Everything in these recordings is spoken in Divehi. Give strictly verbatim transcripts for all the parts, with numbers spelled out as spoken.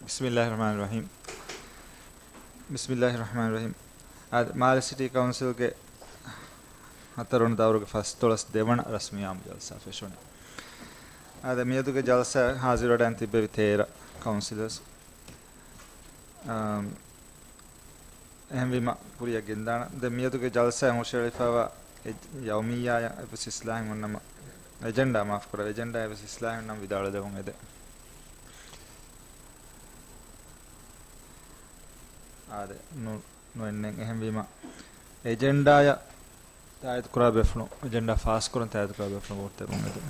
ބިސްމިއްލާހި ރަޙްމާނި ރަޙީމް. ބިސްމިއްލާހި ރަޙްމާނި ރަޙީމް. އާދެ، މާލެ ސިޓީ ކައުންސިލްގެ ހަތަރުވަނަ ދައުރުގެ ފަސްދޮޅަސް ދެވަނަ ރަސްމީ އާއްމު ޖަލްސާ ފެށުނީ. އާދެ، މިއަދުގެ ޖަލްސާ ހާޒިރުވެޑައިން ތިއްބެވި ތޭރަ ކައުންސިލަރސް. އާ، އެހެންވީމަ ކުރިއަށް ގެންދާނަން. ދެން މިއަދުގެ ޖަލްސާއިން ހުށައެޅިފައިވާ އެ-، ޔައުމިއްޔާއަށް އެއްވެސް އިސްލާހެއް ހުންނަމަ، އެޖެންޑާ މާފުކުރަން، އެޖެންޑާއަށް އެއްވެސް އިސްލާހެއް ހުންނަމަ ވިދާޅުވެދެމުން އެދެން. އާދެ، ނު-، ނުއެންނެން. އެހެންވީމަ، އެޖެންޑާއަށް ތާއީދުކުރާ ބޭފުޅުން، އެޖެންޑާ ފާސްކުރަން ތާއީދުކުރާ ބޭފުޅުން ވޯޓް ދެމުން އެދެން.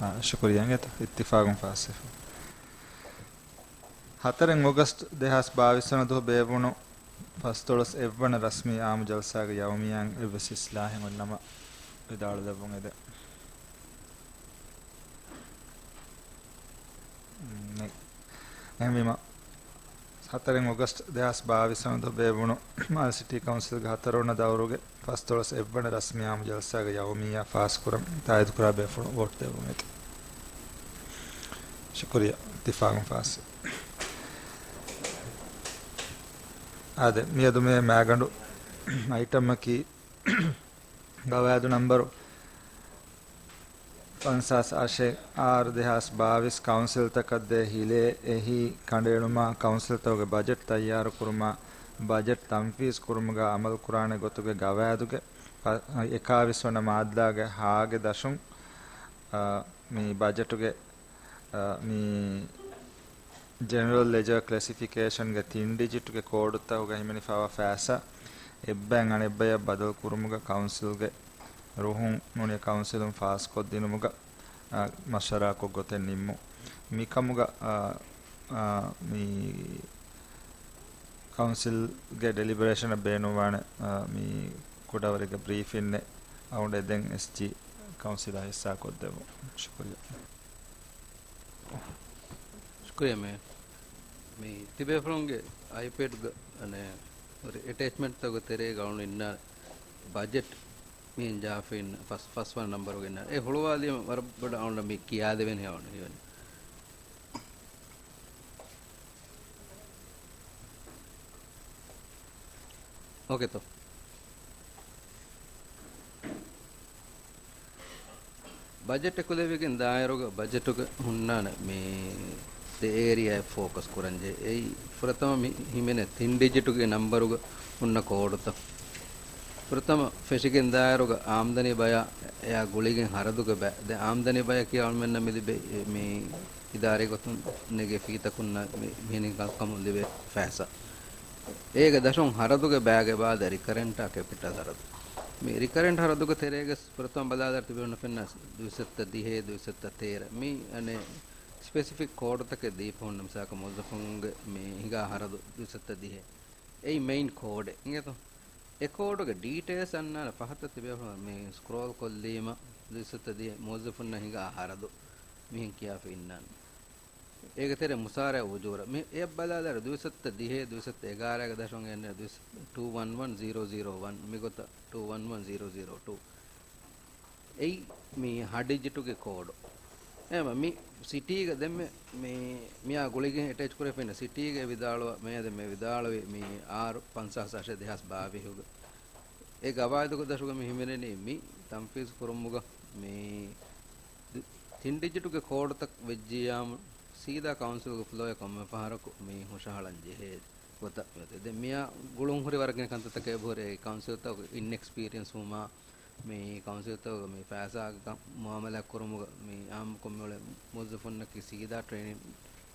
އާ، ޝުކުރިއްޔާ އިނގޭތޯ، އިއްތިފާގުން ފާސްވެފަ. ހަތަރެއް އޮގަސްޓް ދެހާސް ބާވީސް ވަނަ ދުވަހު ބޭއްވުނު ފަސްދޮޅަސް އެއްވަނަ ރަސްމީ އާއްމު ޖަލްސާގެ ޔައުމިއްޔާއިން އެއްވެސް އިސްލާހެއް ހުންނަމަ ވިދާޅުލެއްވުން އެދެން. ނެ-، އެހެންވީމަ، ހަތަރެއް އޮގަސްޓް ދެހާސް ބާވީސް ވަނަ ދުވަހު ބޭއްވުނު މާލެ ސިޓީ ކައުންސިލްގެ ހަތަރުވަނަ ދައުރުގެ ފަސްދޮޅަސް އެއްވަނަ ރަސްމީ އާއްމު ޖަލްސާގެ ޔައުމިއްޔާ ފާސްކުރަން ތާއީދުކުރާ ބޭފުޅުން ވޯޓް ދެއްވުން އެދެން. ޝުކުރިއްޔާ. އިއްތިފާގުން ފާސް. އާދެ، މިއަދު މި މައިގަނޑު އައިޓަމަކީ ގަވާއިދު ނަންބަރު ފަންސާސް އަށެއް އާރު ދެހާސް ބާވީސް ކައުންސިލްތަކަށް ދޭ ހިލޭ އެހީ ކަނޑައެޅުމާ، ކައުންސިލްތަކުގެ ބަޖެޓް ތައްޔާރުކުރުމާ، ބަޖެޓް ތަންފީޒް ކުރުމުގަ އަމަލުކުރާނެ ގޮތުގެ ގަވާއިދުގެ އެކާވީސް ވަނަ މާއްދާގެ ހާގެ ދަށުން، އާ، މި ބަޖެޓުގެ، އާ، މި ޖެނެރަލް ލެޖަރ ކްލެސިފިކޭޝަންގެ ތިން ޑިޖިޓުގެ ކޯޑުތަކުގަ ހިމެނިފައިވާ ފައިސާ އެއްބައިން އަނެއްބަޔަށް ބަދަލުކުރުމުގަ ކައުންސިލްގެ ރުހުން ނޫނީ ކައުންސިލުން ފާސްކޮށްދިނުމުގަ، އާ، މަޝްވަރާކޮށް ގޮތެއް ނިންމުން. މިކަމުގަ، އާ، އާ، މި ކައުންސިލްގެ ޑެލިބަރޭޝަނަށް ބޭނުންވާނެ، އާ، މި ކުޑަވަރެއްގެ ބްރީފިންއެއް އަޅުގަނޑު އެދެން އެސްޖީ ކައުންސިލާ ހިއްސާކޮށްދެއްވުން. ޝުކުރިއްޔާ. ޝުކުރިއްޔާ މޭ. މި ތިބޭފުޅުންގެ އައިޕޭޑްގަ، އަނެއް، އެޓޭޗްމަންޓްތަކުގެ ތެރޭގަ އަޅުގަނޑު އިންނާ ބަޖެޓް މިހެން ޖާފިން ފަސް، ފަސްވަނަ ނަންބަރުގަ އިންނާ. އެ ހުޅުވާލީމަ ވަރަށް ބޮޑަށް އަޅުގަނޑަށް މި ކިޔާދެވޭނެ އަޅުގަނޑަށް ހީވަނީ. އޯކޭތޯ. ބަޖެޓް އެކުލެވިގެން ދާއިރުގަ ބަޖެޓުގަ ހުންނާނެ މި ދެ އޭރިއާއެއް ފޯކަސް ކުރަންޖެހޭ. އެއީ ފުރަތަމަ މި ހިމެނޭ ތިން ޑިޖިޓުގެ ނަންބަރުގަ ހުންނަ ކޯޑުތައް. ފުރަތަމަ ފެށިގެން ދާއިރުގަ އާމްދަނީ ބަޔާ އެއާ ގުޅިގެން ހަރަދުގެ ބައި. ދެން އާމްދަނީ ބަޔަކީ އަޅުމެންނަށް މި ލިބޭ މި އިދާރީ ގޮތުން ނެގޭ ފީތަކުންނަށް މި މިހެނި ކަންކަމުން ލިބޭ ފައިސާ. އޭގެ ދަށުން ހަރަދުގެ ބައިގެ ބާދަ ރިކަރެންޓާ ކެޕިޓަލް ހަރަދު. މި ރިކަރެންޓް ހަރަދުގެ ތެރޭގަ ފުރަތަމަ ބަލާލާ ތިބެ ހުންނަ ފެންނަ ދުއިސައްތަ ދިހަ، ދުއިސައްތަ ތޭރަ. މި އަނެއް ސްޕެސިފިކް ކޯޑުތަކެއް ދީފަ ހުންނަ މިސާކަށް މުވައްޒަފުންގެ މި ހިނގާ ހަރަދު ދުއިސައްތަ ދިހަ. އެއީ މެއިން ކޯޑެއް. އިނގޭތޯ؟ އެ ކޯޑުގެ ޑީޓެއިލްސް އަންނާނެ ފަހަތަށް ތިބޭފުޅުން މި ސްކްރޯލް ކޮށްލީމަ ދުއިސައްތަ ދިހަ މުވައްޒަފުންނަށް ހިނގާ ހަރަދު މިހެން ކިޔާފަ އިންނާނެ. އޭގެ ތެރޭ މުސާރަ އުޖޫރަ. މި އެއް ބަލާލާރު ދުއިސައްތަ ދިހަ، ދުއިސައްތަ އެގާރައިގެ ދަށުން އެންނަ ދުއިސައް، ޓޫ ވަން ވަން ޒީރޯ ޒީރޯ ވަން މިގޮތަށް ޓޫ ވަން ވަން ޒީރޯ ޒީރޯ ޓޫ. އެއީ މި ހަ ޑިޖިޓުގެ ކޯޑު. އެހެންވީމަ މި ސިޓީގަ ދެންމެ މި، މިއާ ގުޅިގެން އެޓޭޗް ކުރެފިން ސިޓީގެ ވިދާޅުވާ މިއަދު މި ވިދާޅުވި މި އާރު ފަންސާސް އަށެއް ދެހާސް ބާވީހުގަ. އެ ގަވާއިދުގެ ދަށުގަ މި ހިމެނެނީ މި ތަންފީޒު ކުރުމުގަ މި ތިން ޑިޖިޓުގެ ކޯޑުތައް ވެއްޖިއްޔާމު ސީދާ ކައުންސިލްގެ ފްލޯއެއް ކޮންމެ ފަހަރަކު މި ހުށަހަޅަން ޖެހޭ ގޮތަށް މިއޮތީ. ދެން މިއާ ގުޅުން ހުރި ވަރަށް ގިނަ ކަންތައްތަކެއް އެބަހުރޭ ކައުންސިލްތަކުގެ އިންއެކްސްޕީރިއެންސް ވުމާ، މި ކައުންސިލްތަކުގެ މި ފައިސާގެ ކަން މުއާމަލާތް ކުރުމުގަ މި އާއްމުކޮށް މިއުޅޭ މުވައްޒަފުންނަކީ ސީދާ ޓްރެއިނިން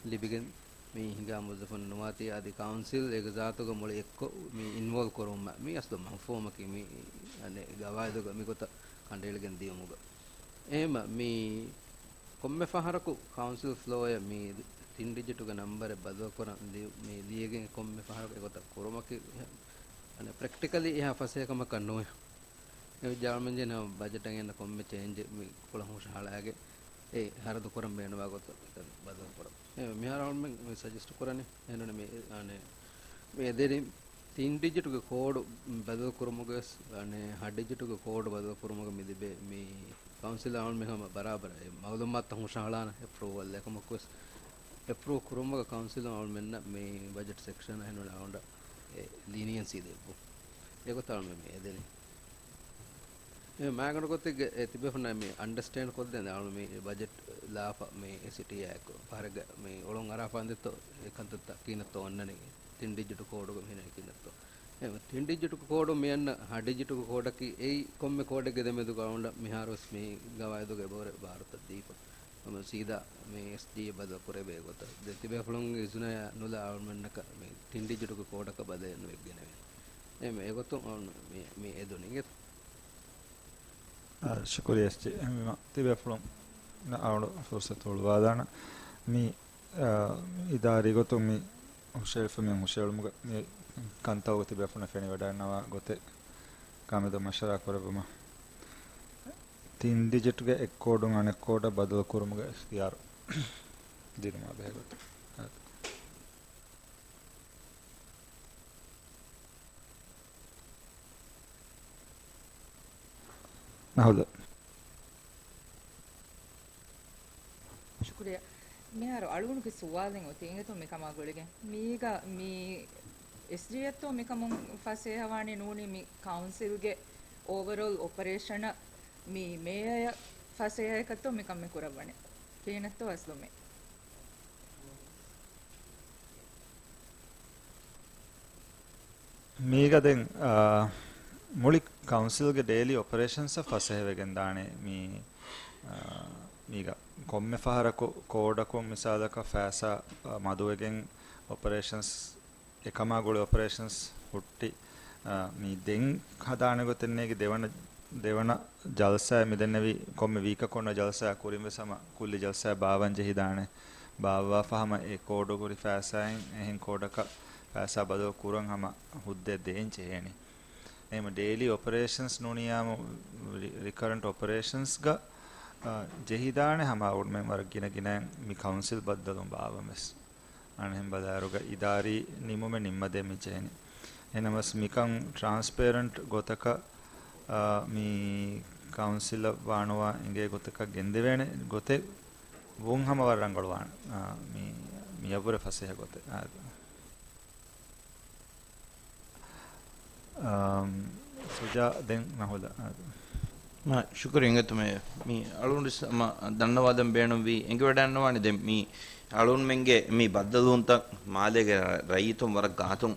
ލިބިގެން މި ހިނގާ މުވައްޒަފުން ނުވާތީ އަދި ކައުންސިލް އޭގެ ޒާތުގަ މުޅި އެއްކޮށް މި އިންވޯލްވް ކުރުމަށް މި އަސްލު މަފްހޫމަކީ މި އަނެއް ގަވާއިދުގަ މިގޮތަށް ކަނޑައެޅިގެން ދިޔުމުގަ. އެހެންވީމަ މި ކޮންމެ ފަހަރަކު ކައުންސިލް ފްލޯއެއް މި ތިން ޑިޖިޓުގެ ނަންބަރެއް ބަދަލުކުރަން ލިޔު-، މި ލިޔެގެން ކޮންމެ ފަހަރަކު އެގޮތަށް ކުރުމަކީ އެހެން، އަނެއް ޕްރެކްޓިކަލީ އެހާ ފަސޭހަކަމަކަށް ނުވޭ. އެ ވިއްޔާ އަޅުމެން ޖެހޭނެ ބަޖެޓަށް އެންނަ ކޮންމެ ޗޭންޖެއް މި ކޮޅަށް ހުށަހަޅާގެ އެ ހަރަދު ކުރަން ބޭނުންވާ ގޮތަށް ބަދަލު ކުރަން. އެ މިހާރު އަޅުމެން މި ސަޖެސްޓް ކުރަނީ އެހެންނޫނީ މި، އަނެއް، މި އެދެނީ ތިން ޑިޖިޓުގެ ކޯޑު ބަދަލު ކުރުމުގަ ވެސް، އަނެއް، ހަ ޑިޖިޓުގެ ކޯޑު ބަދަލު ކުރުމުގަ މި ލިބޭ މި ކައުންސިލަށް އަޅުމެން ހަމަ ބަރާބަރަށް އެ މައުލޫމާތުތައް ހުށަހަޅާނެ އެޕްރޫވަލް އެކަމަކުވެސް އެޕްރޫވް ކުރުމުގަ ކައުންސިލުން އަޅުމެންނަށް މި ބަޖެޓް ސެކްޝަނަށް އެހެންވެ އަޅުގަނޑަށް އެ ލީނިއެންސީ ދެއްވުން. އެގޮތަށް އަޅުމެން މި އެދެނީ. އެ މާގަނޑު ގޮތެއްގެ އެ ތިބޭފުޅުންނަށް މި އަންޑަސްޓޭންޑް ކޮށްދޭން އަޅު މި ބަޖެޓް ލާފަ މި ސިޓީއާއެކު ފަހަރެއްގަ މި އޮޅުން އަރާފަ އިނދެތޯ އެ ކަންތައްތައް ކިހިނެއްތޯ އޮންނަނީ. ތިން ޑިޖިޓް ކޯޑުގަ މިހިނެއް ކިހިނެއްތޯ. އެ ތިން ޑިޖިޓް ކޯޑު މި އަންނަ ހަ ޑިޖިޓް ކޯޑަކީ އެއީ ކޮންމެ ކޯޑެއްގެ ދެމެދުގަ އަޅުގަނޑަށް މިހާރުވެސް މި ގަވާއިދުގެ އެބަހުރި ބާރުތައް ދީފަ. ހަމަ ސީދާ މި އެސްޖީއޭ ބަދަލު ކުރެވޭ ގޮތަށް ދެ ތިބޭފުޅުންގެ އިޒުނަޔާ ނުލާ އަޅުމެންނަކަށް މި ތިން ޑިޖިޓް ކޯޑަކަށް ބަދަލެއް ނުވެގެނެވޭ. އެ މި އެގޮތުން އަޅު މި، މި އެދުނީ. އާ، ޝުކުރިއްޔާ އެސްޖީ. އެހެންވީމަ ތިބޭފުޅުންނަށް އަޅު ފުރުސަތު ހުޅުވާލާނަން. މި، އާ، އިދާރީ ގޮތުން މި ހުށައެޅިފަ މި ހުށައެޅުމުގަ މި ކަންތައް ތިބޭފުޅުންނަށް ފެނިވަޑައިގަންނަވާ ގޮތެއް ކާމިދު މަޝްވަރާ ކުރެއްވުމަށް ތިން ޑިޖިޓްގެ އެއް ކޯޑުން އަނެއް ކޯޑަށް ބަދަލު ކުރުމުގެ އިޚްތިޔާރު ދިނުމާ ބެހޭ ގޮތަށް. ނަހުލަ. ޝުކުރިއްޔާ. މިހާރު އަޅުގަނޑުގެ ސުވާލެއް އޮތީ އިނގޭތޯ މިކަމާ ގުޅިގެން. މީގަ މި އެސްޖީއޭއަށްތޯ މިކަމުން ފަސޭހަވާނީ ނޫނީ މި ކައުންސިލްގެ އޯވަރޯލް އޮޕަރޭޝަނަށް މި މޭޔަރ ފަސޭހައަކަށްތޯ މިކަން މި ކުރައްވަނީ؟ ކިހިނެއްތޯ އަސްލު މި މީގަ ދެން، އާ، މުޅި ކައުންސިލްގެ ޑެއިލީ އޮޕަރޭޝަންސްއަށް ފަސޭހަވެގެން ދާނެ މި، އާ، މީގަ ކޮންމެ ފަހަރަކު ކޯޑަކުން މިސާލަކަށް ފައިސާ، އާ، މަދުވެގެން އޮޕަރޭޝަންސް، އެކަމާ ގުޅި އޮޕަރޭޝަންސް ހުއްޓި، އާ، މި ދެން ހަދާނެ ގޮތެއް ނޭގި ދެވަނަ، ދެވަނަ ޖަލްސާއެއް މިދެންނެވި ކޮންމެ ވީކަކު އޮންނަ ޖަލްސާއާ ކުރިން ވެސް ހަމަ ކުއްލި ޖަލްސާއެއް ބާއްވަން ޖެހިދާނެ. ބާއްވާފަ ހަމަ އެ ކޯޑު ހުރި ފައިސާއިން އެހެން ކޯޑަކަށް ފައިސާ ބަދަލު ކުރަން ހަމަ ހުއްދައެއް ދޭން ޖެހޭނެ. އެހެން ޑެއިލީ އޮޕަރޭޝަންސް ނޫނިއްޔާމު ރި-، ރިކަރެންޓް އޮޕަރޭޝަންސްގަ، އާ، ޖެހިދާނެ ހަމަ އަޅުގަނޑުމެން ވަރަށް ގިނަ ގިނައިން މި ކައުންސިލް ބައްދަލުން ބާއްވަން ވެސް. އަނެއްހެން ބަލާއިރުގަ އިދާރީ ނިމުމެއް ނިންމަދޭން މި ޖެހެނީ. އެހެނަމަސް މިކަން ޓްރާންސްޕޭރެންޓް ގޮތަކަށް، އާ، މި ކައުންސިލަށް ވާނުވާ އިނގޭ ގޮތަކަށް ގެންދެވޭނެ ގޮތެއް ވުން ހަމަ ވަރަށް ރަނގަޅުވާނެ. އާ، މި، މިއަށްވުރެ ފަސޭހަ ގޮތެއް. އާ، އާ، ސުޖާ ދެން ނަހުލަ. އާ. މާ ޝުކުރި އިނގޭތޯ މި އަޅުގަނޑު ސަ-، މަ-، ދަންނަވާލަން ބޭނުންވީ އެނގިވަޑައިގަންނަވާނެ ދެން މި އަޅުގަނޑުމެންގެ މި ބައްދަލުވުންތައް މާލޭގެ ރަ-، ރައްޔިތުން ވަރަށް ގާތުން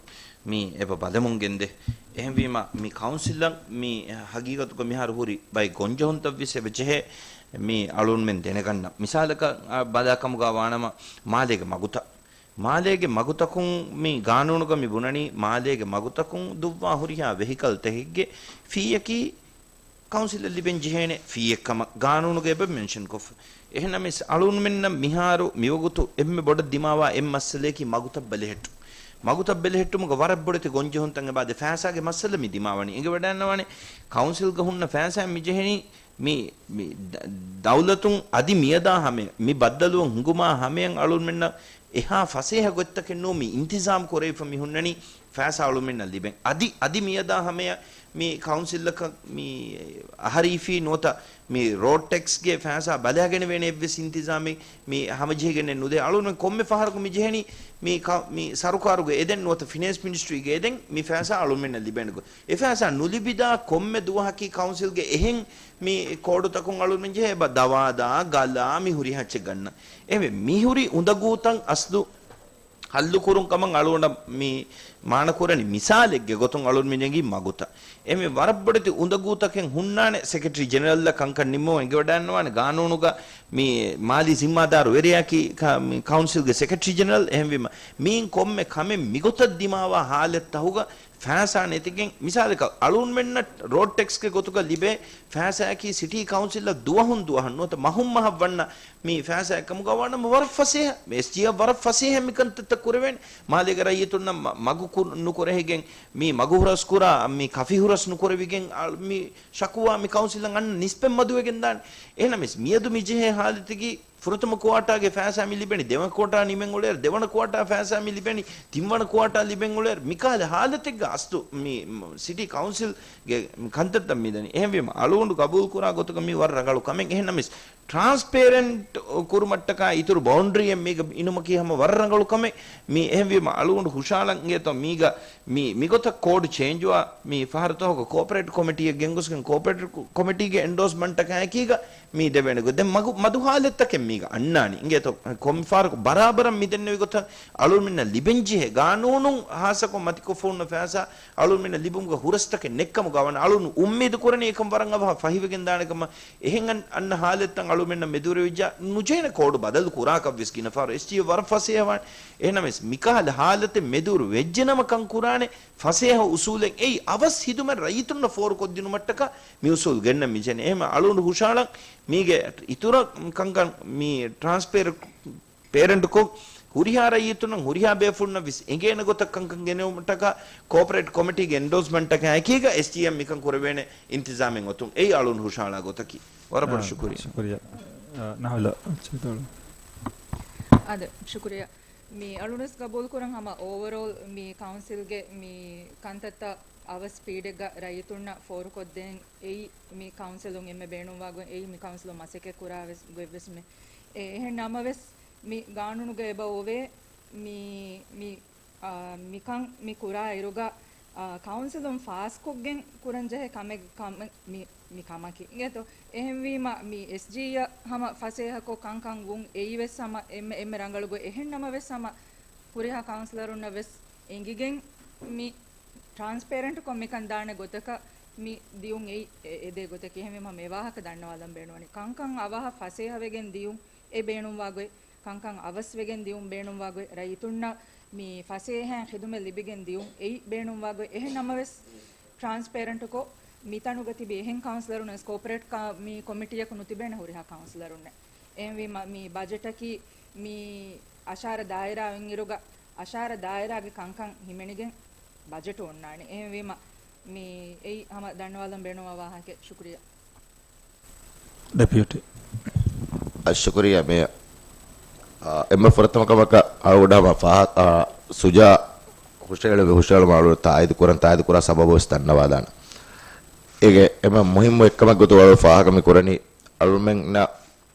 މި އެބަ ބަލަމުން ގެންދޭ. އެހެންވީމަ މި ކައުންސިލަށް މި ހަގީގަތުގަ މިހާރު ހުރި ބައެއް ގޮންޖެހުންތައް ވެސް އެބަ ޖެހޭ މި އަޅުގަނޑުމެން ދެނެގަންނަ. މިސާލަކަށް، އާ، ބަލާ ކަމުގަ ވާނަމަ މާލޭގެ މަގުތައް. މާލޭގެ މަގުތަކުން މި ގާނޫނުގަ މި ބުނަނީ، މާލޭގެ މަގުތަކުން ދުއްވާ ހުރިހާ ވެހިކަލްތަކެއްގެ ފީއަކީ ކައުންސިލަށް ލިބެން ޖެހޭނެ ފީއެއްކަމަށް ގާނޫނުގަ އެބަ މެންޝަން ކޮށްފަ. އެހެންނަމަވެސް އަޅުގަނޑުމެންނަށް މިހާރު މިވަގުތު އެންމެ ބޮޑަށް ދިމާވާ އެއް މައްސަލަޔަކީ މަގުތައް ބެލެހެއްޓުން. މަގުތައް ބެލެހެއްޓުމުގަ ވަރަށް ބޮޑެތި ގޮންޖެހުންތައް އެބަ އަދި ފައިސާގެ މައްސަލަ މި ދިމާވަނީ. އެނގިވަޑައިގަންނަވާނެ ކައުންސިލްގަ ހުންނަ ފައިސާ މި ޖެހެނީ މި، މި ދަ-، ދައުލަތުން އަދި މިއަދާ ހަމަޔަށް، މި ބައްދަލުވަން ހިނގުމާ ހަމަޔަށް އަޅުގަނޑުމެންނަށް އެހާ ފަސޭހަ ގޮތްތަކެއް ނޫން މި އިންތިޒާމް ކުރެވިފަ މި ހުންނަނީ ފައިސާ އަޅުގަނޑުމެންނަށް ލިބެން. އަދި، އަދި މިއަދާ ހަމަޔަށް މި ކައުންސިލަކަށް މި އަހަރީފީ ނުވަތަ މި ރޯޑް ޓެކްސްގެ ފައިސާ ބަލައިގެނެވޭނެ އެއްވެސް އިންތިޒާމެއް މި ހަމަޖެހިގެންނެއް ނުދޭ. އަޅުގަނޑުމެން ކޮންމެ ފަހަރަކު މި ޖެހެނީ މި ކަ-، މި ސަރުކާރުގެ އެދެން ނުވަތަ ފިނޭންސް މިނިސްޓްރީގެ އެދެން މި ފައިސާ އަޅުގަނޑުމެންނަށް ލިބޭނެ ގޮތް. އެ ފައިސާ ނުލިބިދާ ކޮންމެ ދުވަހަކީ ކައުންސިލްގެ އެހެން މި ކޯޑުތަކުން އަޅުގަނޑުމެން ޖެހޭ އެބަ ދަވާދާ، ގަލާ، މި ހުރިހާ އެއްޗެއް ގަންނަ. އެހެންވެ، މިހުރި އުނދަގޫތައް އަސްލު ހައްލުކުރުން ކަމަށް އަޅުގަނޑަށް މި މާނަކުރަނީ މިސާލެއްގެ ގޮތުން އަޅުގަނޑުމެން ނެގީ މަގުތައް. އެހެންވެ، ވަރަށް ބޮޑެތި އުނދަގޫތަކެއް ހުންނާނެ ސެކްރެޓަރީ ޖެނެރަލްއަށް ކަންކަން ނިންމުމަށް އެނގިވަޑައިގަންނަވާނެ ގާނޫނުގަ މި މާލީ ޒިންމާދާރު ވެރިޔާއަކީ ކަ-، މި ކައުންސިލްގެ ސެކްރެޓަރީ ޖެނެރަލް. އެހެންވީމަ، މިއިން ކޮންމެ ކަމެއް މިގޮތަށް ދިމާވާ ހާލަތްތަހުގަ ފައިސާ ނެތިގެން، މިސާލަކަށް އަޅުގަނޑުމެންނަށް ރޯޑް ޓެކްސްގެ ގޮތުގަ ލިބޭ ފައިސާއަކީ ސިޓީ ކައުންސިލަށް ދުވަހުން ދުވަހަށް ނުވަތަ މަހުން މަހަށް ވަންނަ މި ފައިސާއެއް ކަމުގަ ވާނަމަ ވަރަށް ފަސޭހަ، އެސްޖީއަށް ވަރަށް ފަސޭހަ މި ކަންތައްތައް ކުރެވޭނެ. މާލޭގެ ރައްޔިތުންނަށް މަ-، މަގު ކު-، ނުކުރެހިގެން، މި މަގު ހުރަސްކުރާ، މި ކަފި ހުރަސް ނުކުރެވިގެން، އަ، މި ޝަކުވާ މި ކައުންސިލަށް އަންނަ ނިސްބަތް މަދުވެގެން ދާނެ. އެހެނަމެސް މިއަދު މި ޖެހޭ ހާލަތަކީ ފުރަތަމަ ކުއާޓާގެ ފައިސާ މި ލިބެނީ، ދެވަނަ ކުއާޓާ ނިމެން އުޅޭއިރު، ދެވަނަ ކުއާޓާ ފައިސާ މި ލިބެނީ، ތިންވަނަ ކުއާޓާ ލިބެން އުޅޭއިރު، މިކާލެ ހާލަތެއްގަ އަސްލު މި، މ-، ސިޓީ ކައުންސިލްގެ ކަންތައްތައް މި ދަނީ. އެހެންވީމަ، އަޅުގަނޑު ގަބޫލުކުރާ ގޮތަކަށް މީ ވަރަށް ރަނގަޅު ކަމެއް. އެހެންނަމަވެސް، ޓްރާންސްޕޭރެންޓް ކުރުމަށްޓަކާ އިތުރު ބައުންޑްރީއެއް މީގަ އިނުމަކީ ހަމަ ވަރަށް ރަނގަޅު ކަމެއް. މީ އެހެންވީމަ އަޅުގަނޑު ހުށައަޅަން އިނގޭތޯ މީގަ މި، މިގޮތަށް ކޯޑް ޗޭންޖުވާ މި ފަހަރު ތަހުގަ ކޯޕަރޭޓް ކޮމިޓީއެއް ގެންގޮސްގެން ކޯޕަރޭޓް ކޮމިޓީގެ އެންޑޯސްމަންޓަކާއެކީގަ މީ ދެވޭނެ ގޮތް. ދެން މަގު، މަދު ހާލަތްތަކެއް މީގަ އަންނާނީ. އިނގޭތޯ ކޮންމެ ފަހަރަކު ބަރާބަރަށް މި ދެންނެވި ގޮތަށް އަޅުގަނޑުމެންނަށް ލިބެންޖެހޭ ގާނޫނުން ހާއްސަކޮށް މަތިކޮށްފަ ހުންނަ ފައިސާ އަޅުގަނޑުމެންނަށް ލިބުމުގަ ހުރަސްތަކެއް ނެއްކަމުގަ ވަން އަޅުން އުއްމީދު ކުރަނީ އެކަން ވަރަށް އަވަހަށް ފަހިވެގެން ދާނެ ކަމަށް. އެހެން އަން، އަންނަ ހާލަތްތައް އަޅުމެންނަށް މެދުވެރިވެއްޖާ ނުޖެހޭނެ ކޯޑު ބަދަލު ކުރާކަށް ވެސް ގިނަ ފަހަރު އެސްޖީއެ ވަރަށް ފަސޭހަވާނެ. އެހެންނަމަވެސް މިކަހަލަ ހާލަތެއް މެދުވެރި ވެއްޖެނަމަ ކަން ކުރާނެ ފަސޭހަ އުސޫލެއް އެއީ އަވަސް ހިދުމަތް ރައްޔިތުންނަށް ފޯރުކޮށްދިނުމަށްޓަކާ މި އުސޫލު ގެންނަން މިޖެހެނީ. އެހެން އަޅުގަނޑު ހުށައަޅަން މީގެ އިތުރަށް ކަންކަން މި ޓްރާންސްޕޭރެންޓްކޮށް ހުރިހާ ރައްޔިތުންނަށް ހުރިހާ ބޭފުޅުންނަށް ވެސް އެނގޭނެ ގޮތަށް ކަންކަން ގެނެވުމަށްޓަކާ ކޯޕަރޭޓް ކޮމިޓީގެ އެންޑޯސްމަންޓަކާ އެކީގަ އެސްޖީއެމް މިކަން ކުރެވޭނެ އިންތިޒާމެއް އޮތުން އެއީ އަޅުން ހުށައަޅާ ގޮތަކީ. ވަރަށް ބޮޑަށް އާ، ޝުކުރިއްޔާ. ޝުކުރިއްޔާ. އާ، ނަހުލާ. އާދެ، ޝުކުރިއްޔާ. މި އަޅުންވެސް ގަބޫލުކުރަން ހަމަ އޯވަރޯލް މި ކައުންސިލްގެ މި ކަންތައްތައް އަވަސް ސްޕީޑެއްގަ ރައްޔިތުންނަށް ފޯރުކޮށްދޭން އެއީ މި ކައުންސިލުން އެންމެ ބޭނުންވާ ގޮތް، އެއީ މި ކައުންސިލުން މަސައްކަތް ކުރާ ވެސް ގޮތްވެސް މެ. އެ، އެހެން ނަމަވެސް މި ގާނޫނުގަ އެބަ އޮވޭ މި، މި، އާ، މިކަން މި ކުރާ އިރުގަ، އާ، ކައުންސިލުން ފާސްކޮށްގެން ކުރަންޖެހޭ ކަމެއް، ކަމެއް މި، މި ކަމަކީ. އިނގޭތޯ؟ އެހެންވީމަ މި އެސްޖީއަށް ހަމަ ފަސޭހަކޮށް ކަންކަން ވުން އެއީ ވެސް ހަމަ އެންމެ، އެންމެ ރަނގަޅު ގޮތް. އެހެން ނަމަވެސް ހަމަ ހުރިހާ ކައުންސިލަރުންނަށް ވެސް އެނގިގެން މި ޓްރާންސްޕޭރެންޓްކޮށް މިކަން ދާނެ ގޮތަކަށް މި ދިޔުން އެއީ އެ، އެދޭ ގޮތަކީ. އެހެންވީމަ މި ވާހަކަ ދަންނަވާލަން ބޭނުންވަނީ. ކަންކަން އަވަހަށް ފަސޭހަވެގެން ދިޔުން އެ ބޭނުންވާ ގޮތް، ކަންކަން އަވަސްވެގެން ދިޔުން ބޭނުންވާ ގޮތް، ރައްޔިތުންނަށް މި ފަސޭހައިން ޚިދުމަތް ލިބިގެން ދިޔުން އެއީ ބޭނުންވާ ގޮތް. އެހެން ނަމަވެސް، ޓްރާންސްޕޭރެންޓްކޮށް، މިތަނުގަ ތިބި އެހެން ކައުންސިލަރުން ވެސް ކޯޕަރޭޓް ކާ-، މި ކޮމިޓީއަކު ނުތިބޭނެ ހުރިހާ ކައުންސިލަރުންނެއް. އެހެންވީމަ، މި ބަޖެޓަކީ މި އަށާރަ ދާއިރާ އޮތްއިރުގަ، އަށާރަ ދާއިރާގެ ކަންކަން ހިމެނިގެން ބަޖެޓު އޮންނާނެ. އެހެންވީމަ، މި އެއީ ހަމަ ދަންނަވާލަން ބޭނުންވާ ވާހަކައެއް. ޝުކުރިއްޔާ. ޑެޕިއުޓީ. އަ، ޝުކުރިއްޔާ މޭޔަރ. އާ، އެންމެ ފުރަތަމަ ކަމަކަށް އަޅުގަނޑަށް ހަމަ ފާހަ-، އާ، ސުޖާ ހުށައެޅުމެ، ހުށައެޅުމަށް އަޅުގަނޑު ތާއީދު ކުރަން، ތާއީދު ކުރާ ސަބަބު ވެސް ދަންނަވާލާނަން. އޭގެ އެންމެ މުހިއްމު އެއްކަމެއް ގޮތުގަ އަޅުގަނޑު ފާހަގަ މި ކުރަނީ، އަޅުމެންނަށް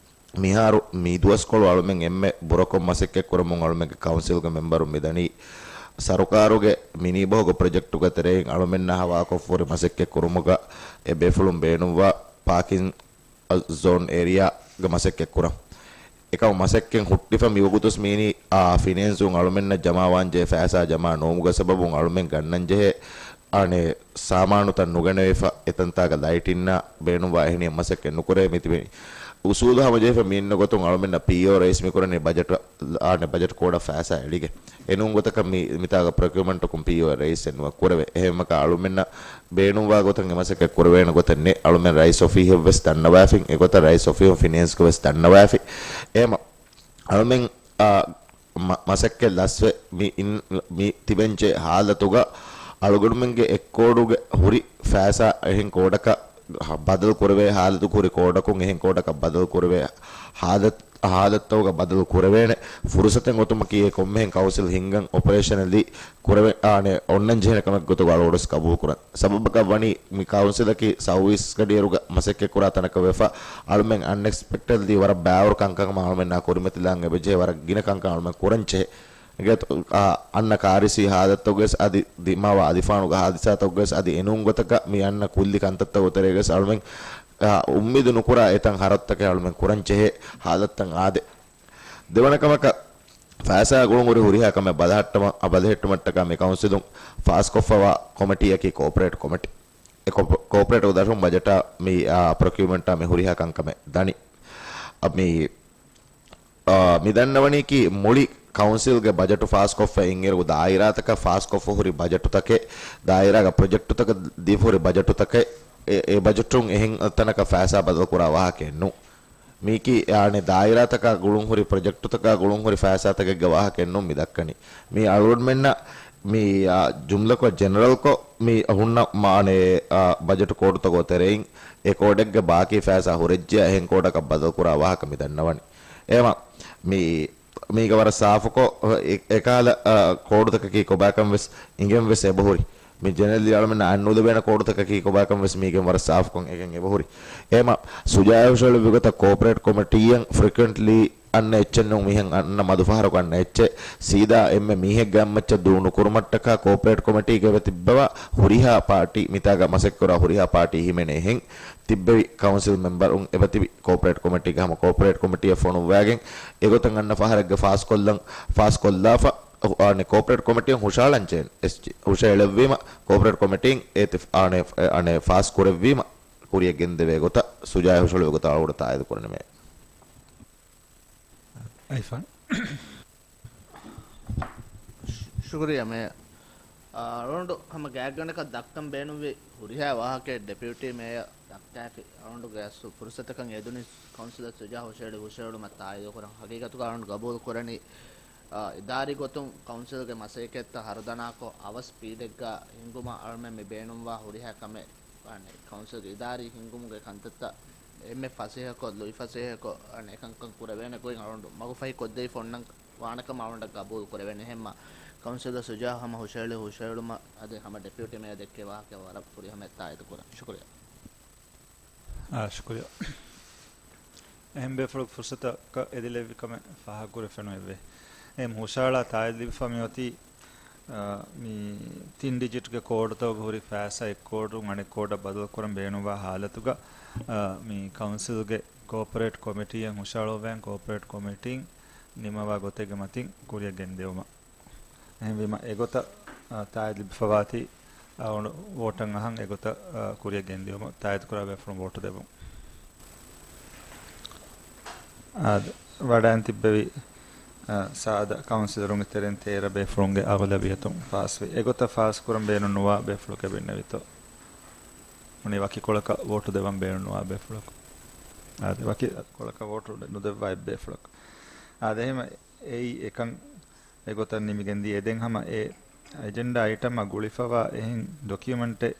މިހާރު މި ދުވަސްކޮޅު އަޅުމެން އެންމެ ބުރަކޮށް މަސައްކަތް ކުރަމުން އަޅުމެންގެ ކައުންސިލްގެ މެމްބަރުން މިދަނީ، ސަރުކާރުގެ މިނީ ބަހުގެ ޕްރޮޖެކްޓުގެ ތެރެއިން އަޅުމެންނާ ހަވާކޮށްފަހުރި މަސައްކަތް ކުރުމުގަ އެ ބޭފުޅުން ބޭނުންވާ ޕާކިން ޒޯން އޭރިއާގަ މަސައްކަތް ކުރަން. އެކަމަށް މަސައްކަތް ހުއްޓިފަ މިވަގުތުސް މީނީ، އާ، ފިނޭންސުން އަޅުމެންނަށް ޖަމާވާންޖެހޭ ފައިސާ ޖަމާ ނުވުމުގެ ސަބަބުން އަޅުމެން ގަންނަންޖެހޭ، އާނެ، ސާމާނުތައް ނުގެނެވިފަ އެތަންތާގަ ލައިޓިންނާ ބޭނުންވާ އެހެނިހެން މަސައްކަތް ނުކުރޭ. މިތިބެނީ އުސޫލު ހަމަޖެހިފަ މި އިންނަ ގޮތުން އަޅުމެންނަށް ޕީއޯ ރައީސް މިކުރަނީ ބަޖެޓް، އާނެ، ބަޖެޓް ކޯޑަށް ފައިސާ އެޅިގެން. އެނޫން ގޮތަކަށް މި، މިތާގަ ޕްރޮކިއުމަންޓަކުން ޕީއޯ ރައީސް އެއް ނުވަ ކުރެވޭ. އެހެންމަކާ އަޅުމެންނަށް ބޭނުންވާ ގޮތަށް އެ މަސައްކަތް ކުރެވޭނެ ގޮތެއް ނެތް. އަޅުމެން ރައީސް އޮފީހަށް ވެސް ދަންނަވާފިން، އެގޮތަށް ރައީސް އޮފީހުން ފިނޭންސްގެ ވެސް ދަންނަވާފި. އެހެމަ އަޅުމެން، އާ، މަ-، މަސައްކަތް ލަސްވެ މި އިން-، މި ތިބެންޖެހޭ ހާލަތުގަ އަޅުގަނޑުމެންގެ އެއް ކޯޑުގެ ހުރި ފައިސާ އެހެން ކޯޑަކަށް ހަ-، ބަދަލު ކުރެވޭ ހާލަތު ހުރި ކޯޑަކުން އެހެން ކޯޑަކަށް ބަދަލު ކުރެވޭ ހާލަތު ހާލަތްތަކުގަ ބަދަލު ކުރެވޭނެ ފުރުސަތެއް އޮތުމަކީ އެ ކޮންމެހެން ކައުންސިލް ހިންގަން އޮޕަރޭޝަނަލީ ކުރެވެ-، އާނެ، އޮންނަން ޖެހޭނެ ކަމެއް ގޮތުގަ އަޅުގަނޑުވެސް ގަބޫލު ކުރަން. ސަބަބަކަށް ވަނީ މި ކައުންސިލަކީ ސައުވީސް ގަޑިއިރުގަ މަސައްކަތް ކުރާ ތަނަކަށް ވެފަ، އަޅުމެން އަންއެކްސްޕެކްޓެޑްލީ ވަރަށް ބާވަރު ކަންކަން ހަމަ އަޅުމެންނާ ކުރިމަތިލާން އެބަޖެހޭ ވަރަށް ގިނަ ކަންކަން އަޅުމެން ކުރަން ޖެހޭ. އިނގޭތޯ، އާ، އަންނަ ކާރިސީ ހާލަތުގަވެސް އަދި ދިމާވާ އަލިފާނުގެ ހާދިސާތަކުގަވެސް އަދި އެނޫން ގޮތަކަށް މި އަންނަ ކުއްލި ކަންތައްތަކުގެ ތެރޭގަވެސް އަޅުމެން، އާ، އުއްމީދު ނުކުރާ އެތައް ހަރަދުތަކެއް އަޅުމެން ކުރަން ޖެހޭ ހާލަތުތައް އާދޭ. ދެވަނަ ކަމަކަށް ފައިސާ ގުޅުން ހުރި ހުރިހާ ކަމެއް ބަލަހައްޓަމަށް، އަ، ބަލަހެއްޓުމަށްޓަކާ މި ކައުންސިލުން ފާސްކޮށްފަވާ ކޮމިޓީއަކީ ކޯޕަރޭޓް ކޮމިޓީ. އެ ކޯޕަ-، ކޯޕަރޭޓް ދަށުން ބަޖެޓާ މި، އާ، ޕްރޮކިއުމަންޓާ މި ހުރިހާ ކަންކަމެއް ދަނީ. އަ، މި އާ، މި ދަންނަވަނީކީ މުޅި ކައުންސިލްގެ ބަޖެޓު ފާސްކޮށްފަ އިންއިރު ދާއިރާތަކަށް ފާސްކޮށްފަ ހުރި ބަޖެޓުތަކެއް، ދާއިރާގެ ޕްރޮޖެކްޓުތަކަށް ދީފަ ހުރި ބަޖެޓުތަކެއް، އެ، އެ ބަޖެޓުން އެހެން ތަނަކަށް ފައިސާ ބަދަލުކުރާ ވާހަކައެއް ނޫން. މީކީ، އާނެ، ދާއިރާތަކާ ގުޅުން ހުރި ޕްރޮޖެކްޓުތަކާ ގުޅުން ހުރި ފައިސާތަކެއްގެ ވާހަކައެއް ނޫން މި ދައްކަނީ. މީ އަޅުގަނޑުމެންނަށް މި، އާ، ޖުމްލަކޮށް ޖެނެރަލްކޮށް މި ހުންނަ މާނެ، އާ، ބަޖެޓު ކޯޑުތަކުގެ ތެރެއިން އެ ކޯޑެއްގެ ބާކީ ފައިސާ ހުރެއްޖެޔާ އެހެން ކޯޑަކަށް ބަދަލުކުރާ ވާހަކަ މި ދަންނަވަނީ. އެހެމަ މި މީގަ ވަރަށް ސާފުކޮށް، އެ-، އެކަހަލަ، އާ، ކޯޑުތަކަކީ ކޮބާކަން ވެސް އިނގެން ވެސް އެބަހުރި. މި ޖެނެރަލީ އަޅަމެންނަށް އަތް ނުލިބޭނެ ކޯޑުތަކަކީ ކޮބާކަން ވެސް މީގެން ވަރަށް ސާފުކޮށް އެކަން އެބަހުރި. އެހެމަ ސުޖާޔާ ހުށަހެޅުއްވި ގޮތަށް ކޯޕަރޭޓް ކޮމިޓީއަށް ފްރީކުއެންޓްލީ އަންނަ އެއްޗެއް ނޫން މިހެން އަންނަ މަދު ފަހަރަކު އަންނަ އެއްޗެއް. ސީދާ އެންމެ މީހެއްގެ އަތްމައްޗަށް ދޫ ނުކުރުމަށްޓަކާ ކޯޕަރޭޓް ކޮމިޓީގަ އެބަ ތިއްބަވާ ހުރިހާ ޕާޓީ، މިތާގަ މަސައްކަތްކުރާ ހުރިހާ ޕާޓީ ހިމެނޭ ހެން ތިއްބެވި ކައުންސިލް މެމްބަރުން އެބަތިބި ކޯޕަރޭޓް ކޮމިޓީގެ ހަމަ ކޯޕަރޭޓް ކޮމިޓީއަށް ފޮނުއްވާގެން އެގޮތަށް އަންނަ ފަހަރެއްގަ ފާސްކޮށްލަން، ފާސްކޮށްލާފަ، އަނެއް ކޯޕަރޭޓް ކޮމިޓީއަށް ހުށަހަޅަން ޗޭން އެސްޖީ ހުށަހެޅެއްވީމަ، ކޯޕަރޭޓް ކޮމިޓީން އޭތި އަނެއް، އަނެއް ފާސް ކުރެއްވީމަ، ކުރިއަށް ގެންދެވޭ ގޮތަށް ސުޖާޔާ ހުށަހެޅުއްވި ގޮތަށް އަޅުގަނޑު ތާއީދު ކުރަނީމޭ. އައިފާން. ޝުކުރިއްޔާ މޭޔަރ. އަޅުގަނޑު ހަމަ ގާތްގަނޑަކަށް ދައްކަން ބޭނުންވި ހުރިހާ ވާހަކައެއް ޑެޕިއުޓީ މޭޔަރ ދައްކާފި. އަޅުގަނޑުގެ އަސްލު ފުރުސަތަކަށް އެދުނީ ކައުންސިލަށް ސުޖާޔާ ހުށަހެޅި ހުށަހެޅުމަށް ތާއީދުކުރަން. ހަގީގަތުގަ އަޅުގަނޑު ގަބޫލު ކުރަނީ، އާ، އިދާރީ ގޮތުން ކައުންސިލްގެ މަސައްކަތްތައް ހަރުދަނާކޮށް އަވަސް ސްޕީޑެއްގަ ހިންގުމަށް އަޅުމެން މި ބޭނުންވާ ހުރިހާ ކަމެއް، އަނެއް ކައުންސިލްގެ އިދާރީ ހިންގުމުގެ ކަންތައްތައް އެންމެ ފަސޭހަކޮށް، ލުއިފަސޭހަކޮށް، އަނެއް އެކަންކަން ކުރެވޭނެ ގޮތް އަޅުގަނޑު މަގުފަހި ކޮށްދެވިފަ އޮންނަން ވާނެކަމަށް އަޅުގަނޑަށް ގަބޫލު ކުރެވޭނެ. އެހެންމަ ކައުންސިލަށް ސުޖާޔާ ހަމަ ހުށަހެޅި ހުށަހެޅުމަށް އަދި ހަމަ ޑެޕިއުޓީ މޭޔަރ ދެއްކޭ ވާހަކަ ވަރަށް ފުރިހަމައަށް ތާއީދު ކުރަން. ޝުކުރިއްޔާ. އާ، ޝުކުރިއްޔާ. އެހެން ބޭފުޅަކު ފުރުސަތަކަށް އެދިލެއްވި ކަމެއް ފާހަގަކުރެ ފެނު އެއްވޭ. އެހެން ހުށަހަޅާ ތާއީދު ލިބިފަ މިއޮތީ، އާ، މި ތިން ޑިޖިޓްގެ ކޯޑުތަކުގަ ހުރި ފައިސާ އެއް ކޯޑުން އަނެއް ކޯޑަށް ބަދަލުކުރަން ބޭނުންވާ ހާލަތުގަ، އާ، މި ކައުންސިލްގެ ކޯޕަރޭޓް ކޮމިޓީއަށް ހުށަހަޅުއްވައިގެން ކޯޕަރޭޓް ކޮމިޓީން ނިމަވާ ގޮތެއްގެ މަތިން ކުރިއަށް ގެންދެވުމަށް. އެހެންވީމަ އެގޮތަށް، އާ، ތާއީދު ލިބިފަވާތީ، އާ، ވޯޓަށް އަހަން އެގޮތަށް، އާ، ކުރިއަށް ގެންދިޔުމަށް ތާއީދުކުރާ ބޭފުޅުން ވޯޓު ދެއްވުން. އާދެ، ވަޑައިން ތިއްބެވި، އާ، ސާދަ ކައުންސިލަރުންގެ ތެރެއިން ތޭރަ ބޭފުޅުންގެ އަޣުލަބިއްޔަތުން ފާސްވި. އެގޮތަށް ފާސްކުރަން ބޭނުންނުވާ ބޭފުޅަކު އެބައިންނެވިތޯ؟ އުނި ވަކިކޮޅަކަށް ވޯޓު ދެވަން ބޭނުންނުވާ ބޭފުޅަކު. އާދެ، ވަކިކޮޅަކަށް ވޯޓު ނުދެއްވާ އެއްބޭފުޅަކު. އާދެ، އެހެން އެއީ އެކަން އެގޮތަށް ނިމިގެންދިޔަ. އެ ދެން ހަމަ އެ އެޖެންޑާ އައިޓަމްއަށް ގުޅިފަވާ އެހެން ޑޮކިއުމަންޓެއް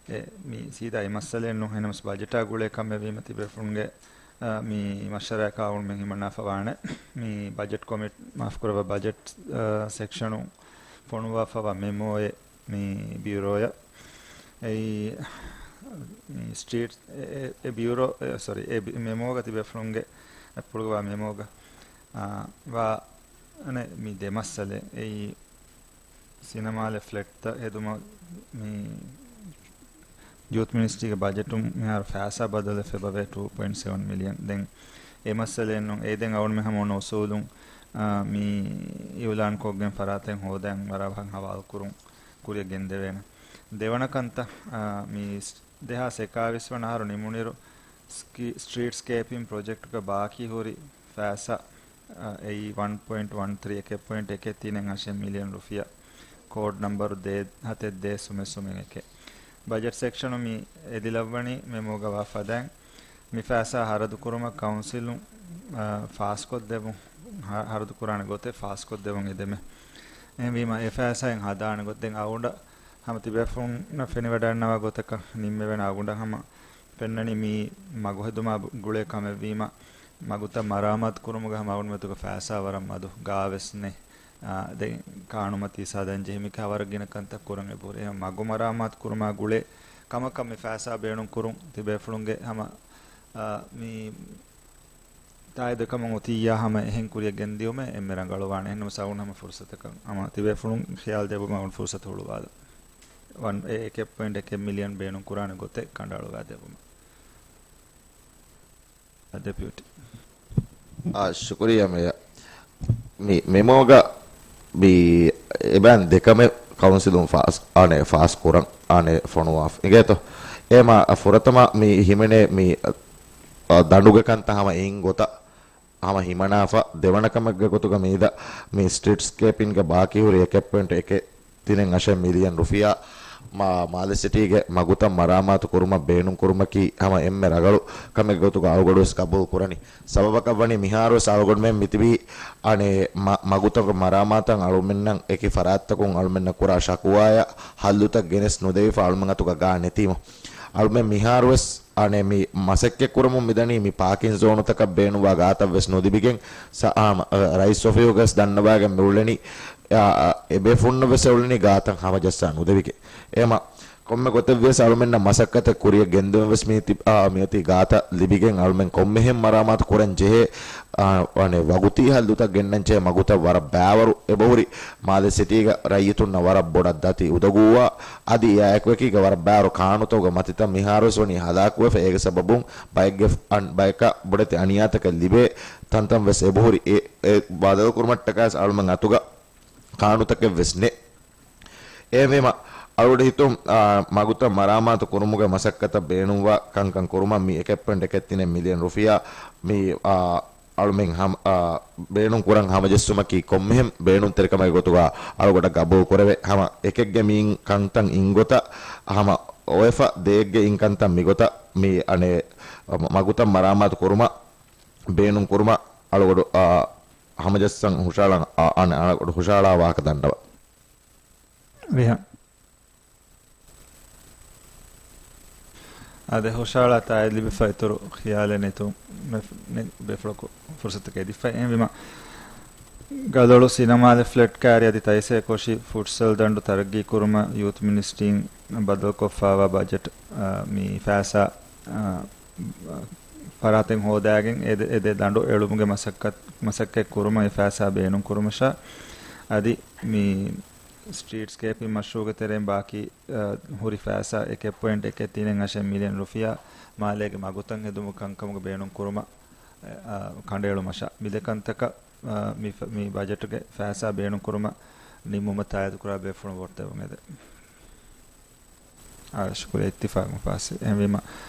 އެ މި ސީދާ އެ މައްސަލައެއް ނޫން. އެހެނަސް ބަޖެޓާ ގުޅޭ ކަމެއްވީމަ ތިބޭފުޅުންގެ، އަ، މި މަޝްވަރާއަކާ އަޅުގަނޑުމެން ހިމަނާފަ ވާނެ. މި ބަޖެޓް ކޮމިޓް، މާފުކުރައްވާ، ބަޖެޓް، އަ، ސެކްޝަނުން ފޮނުވާފަވާ މެމޯއެއް މި ބިއުރޯއަށް. އެއީ، މި ސްޓްރީޓް އެ، އެ، އެ ބިއުރޯ، އެ، ސޮރީ، އެ ބި-، މެމޯގަ ތިބޭފުޅުންގެ އަތްޕުޅުގަ ވާ މެމޯގަ، އާ، ވާ އަނެއް މި ދެ މައްސަލަ. އެއީ، ސިނަމާލެ ފްލެޓްތައް ހެދުމަށް މި ޔޫތު މިނިސްޓްރީގެ ބަޖެޓުން މިހާރު ފައިސާ ބަދަލެއް ފެބަވޭ ޓޫ ޕޮއިންޓް ސެވަން މިލިއަން. ދެން އެ މައްސަލައެއް ނޫން. އެ ދެން އަޅުގަނޑުމެން ހަމަ އޮންނަ އުސޫލުން، އާ، މި އިއުލާން ކޮށްގެން ފަރާތެއް ހޯދަން ވަރަށް ވަހަށް ހަވާލު ކުރުން ކުރިއަށް ގެންދެވޭނެ. ދެވަނަ ކަންތައް، އާ، މި ދެހާސް އެކާވީސް ވަނަ އަހަރު ނިމުނިރު ސްކި-، ސްޓްރީޓްސްކޭޕިން ޕްރޮޖެކްޓުގެ ބާކީ ހުރި ފައިސާ، އަ، އެއީ ވަން ޕޮއިންޓް ވަން ތްރީ، އެކެއް ޕޮއިންޓް އެކެއް ތިނެއް އަށެއް މިލިއަން ރުފިޔާ، ކޯޑް ނަންބަރު ދޭއް ހަތެއް ދޭއް ސުމެއް ސުމެއް އެކެއް. ބަޖެޓް ސެކްޝަނު މި އެދިލައްވަނީ މެމޯގަ ވާ ފަދައިން. މި ފައިސާ ހަރަދު ކުރުމަށް ކައުންސިލުން، އަ، ފާސްކޮށްދެއްވުން، ހަ-، ހަރަދު ކުރާނެ ގޮތެއް ފާސްކޮށްދެއްވުން އެދެމެ. އެހެންވީމަ އެ ފައިސާއިން ހަދާނެ ގޮތް ދެން އަޅުގަނޑަށް ހަމަ ތިބޭފުޅުންނަށް ފެނިވަޑައިގަންނަވާ ގޮތަކަށް ނިންމެވޭނެ. އަޅުގަނޑަށް ހަމަ ފެންނަނީ މި މަގު ހެދުމާ ގުޅޭ ކަމެއްވީމަ، މަގުތައް މަރާމާތު ކުރުމުގަ ހަމަ އަޅުގަނޑުމެން މަގުތަކަށް ފައިސާ ވަރަށް މަދު ގާވެސް ނެތް. އާ، ދެން ކާނުމަތީ ސާދަން ޖެހި މިކާ ވަރަށް ގިނަ ކަންތައް ކުރަން އެބަހުރި. އެހެން މަގު މަރާމާތު ކުރުމާ ގުޅޭ ކަމަކަށް މި ފައިސާ ބޭނުން ކުރުން ތިބޭފުޅުންގެ ހަމަ، އާ، މި ތާއީދު ކަމަށް އޮތިއްޔާ ހަމަ އެހެން ކުރިއަށް ގެންދިޔުމެއް އެންމެ ރަނގަޅުވާނެ. އެހެންނަމަ ސައުން ހަމަ ފުރުސަތަކަށް ހަމަ ތިބޭފުޅުން ޚިޔާލު ދެއްވުމަށް އަޅުގަނޑު ފުރުސަތު ހުޅުވާލަ. ވަން އެ އެކެއް ޕޮއިންޓް އެކެއް މިލިއަން ބޭނުން ކުރާނެ ގޮތެއް ކަނޑައަޅުވާ ދެއްވުމަށް. ޑެޕިއުޓީ. އާ، ޝުކުރިއްޔާ މޭޔަރ. މި މެމޯގަ މި އެބައިން ދެކަމެއް ކައުންސިލުން ފާސް، އާނެ ފާސް ކުރަން، އާނެ ފޮނުވާފަ. އިނގޭތޯ؟ އެހެމަ ފުރަތަމަ މި ހިމެނޭ މި، އަ، ދަނޑުގެ ކަންތައް ހަމަ އެއިން ގޮތަށް ހަމަ ހިމަނާފަ. ދެވަނަ ކަމެއްގެ ގޮތުގަ މީދަ މި ސްޓްރީޓްސްކޭޕިންގެ ބާކީ ހުރި އެކެއް ޕޮއިންޓް އެކެއް ތިނެއް އަށެއް މިލިއަން ރުފިޔާ މާ-، މާލެ ސިޓީގެ މަގުތައް މަރާމާތު ކުރުމަށް ބޭނުން ކުރުމަކީ ހަމަ އެންމެ ރަގަޅު ކަމެއްގެ ގޮތުގަ އަޅުގަޑުވެސް ގަބޫލު ކުރަނީ. ސަބަބަކަށް ވަނީ މިހާރުވެސް އަޅުގަޑުމެން މިތިބީ އަނެއް މަ-، މަގުތަކުގެ މަރާމާތަށް އަޅުމެންނަށް އެކި ފަރާތްތަކުން އަޅުމެންނަށް ކުރާ ޝަކުވާއަށް ހައްލުތައް ގެނެސް ނުދެވިފަ އަޅުމެން އަތުގަ ގާ ނެތީމަ. އަޅުމެން މިހާރުވެސް އަނެއް މި މަސައްކަތް ކުރަމުން މިދަނީ މި ޕާކިން ޒޯނުތަކަށް ބޭނުންވާ ގާތައް ވެސް ނުލިބިގެން ސަ-، އާ، މަ-، ރައީސް އޮފީހުގަ ވެސް ދަންނަވައިގެން މިއުޅެނީ އާ، އާ، އެބޭފުޅުންނަށް ވެސް އެއުޅެނީ ގާތަށް ހަމަޖައްސާ ނުދެވިގެން. އެހެމަ ކޮންމެ ގޮތެއް ވިޔަސް އަޅުމެންނަށް މަސައްކަތެއް ކުރިއަށް ގެންދެވެން ވެސް މީތި-، އާ، މިއޮތީ ގާތަށް ލިބިގެން. އަޅުމެން ކޮންމެހެން މަރާމާތު ކުރަން ޖެހޭ، އާ، ވަނެ ވަގުތީ ހައްލުތައް ގެންނަން ޖެހޭ މަގުތައް ވަރަށް ބައިވަރު އެބަހުރި. މާލެ ސިޓީގަ ރައްޔިތުންނަށް ވަރަށް ބޮޑަށް ދަތި އުދަގޫވާ، އަދި އެއާއެކު އެކީގަ ވަރަށް ބައިވަރު ކާނޫނުތަކުގެ މަތިތައް މިހާރުވެސް ވަނީ ހަލާކުވެފަ. އޭގެ ސަބަބުން ބައެއްގެ އަން-، ބަޔަކަށް ބޮޑެތި އަނިޔާތަކެއް ލިބޭ ތަންތަން ވެސް އެބަހުރި. އެ، އެ ބަދަލުކުރުމަށްޓަކައި އަޅުމެން އަތުގަ ކާނޫނުތަކެއް ވެސް ނެތް. އެހެންވީމަ، އަޅުގަޑު ހިތުން، އާ، މަގުތައް މަރާމާތު ކުރުމުގެ މަސައްކަތަށް ބޭނުންވާ ކަންކަން ކުރުމަށް މި އެކެއް ޕޮއިންޓް އެކެއް ތިނެއް މިލިއަން ރުފިޔާ މި، އާ، އަޅުމެން ހަމަ، އާ، ބޭނުން ކުރަން ހަމަޖެއްސުމަކީ ކޮންމެހެން ބޭނުންތެރިކަމެއް ގޮތުގަ އަޅުގަޑަށް ގަބޫލު ކުރެވޭ. ހަމަ އެކެއްގެ މިއިން ކަންތައް އިން ގޮތަށް ހަމަ އޮވެފަ، ދެއެއްގެ އިން ކަންތައް މިގޮތަށް މި އަނެއް މަގުތައް މަރާމާތު ކުރުމަށް ބޭނުން ކުރުމަށް އަޅުގަޑު، އާ، ހަމަޖައްސަން ހުށައަޅަން، އާ، އަނެއް އަޅުގަޑު ހުށައަޅާ ވާހަކަ ދަންނަވަން. ރިހާން. އާދެ، ހުށައަޅާ ތާއެއް ލިބިފަ އިތުރު ޚިޔާލެއް ނެތުން މެ-، ނެ-، ބޭފުޅަކު ފުރުސަތު ކެދިފަ. އެހެންވީމަ، ގަލޮޅު ސިނަމާލެ ފްލެޓް ކާރި އަދި ތައިސޭ ކޮށި ފުޓްސަލް ދަނޑު ތަރައްގީ ކުރުމަށް ޔޫތު މިނިސްޓްރީން ބަދަލުކޮށްފައިވާ ބަޖެޓް، އާ، މި ފައިސާ، އާ، ފަރާތެއް ހޯދާގެން އެ ދެ-، އެ ދެ ދަނޑު އެޅުމުގެ މަސައްކަތް، މަސައްކަތް ކުރުމަށް އެ ފައިސާ ބޭނުން ކުރުމަށާ އަދި މި ސްޓްރީޓްސްކޭޕިން މަޝްރޫގެ ތެރެއިން ބާކީ، އަ، ހުރި ފައިސާ އެކެއް ޕޮއިންޓް އެކެއް ތިނެއް އަށެއް މިލިއަން ރުފިޔާ މާލޭގެ މަގުތައް ހެދުމުގެ ކަންކަމުގެ ބޭނުން ކުރުމަށް، އަ، ކަނޑައެޅުމަށާ މި ދެ ކަންތަކަށް، އަ، މި ފަ-، މި ބަޖެޓުގެ ފައިސާ ބޭނުން ކުރުމަށް ނިންމުމަށް ތާއީދު ކުރާ ބޭފުޅުން ވޯޓް ދެއްވުން އެދެން. އާ، ޝުކުރިއްޔާ އިއްތިފާގު މުފާސި. އެހެންވީމަ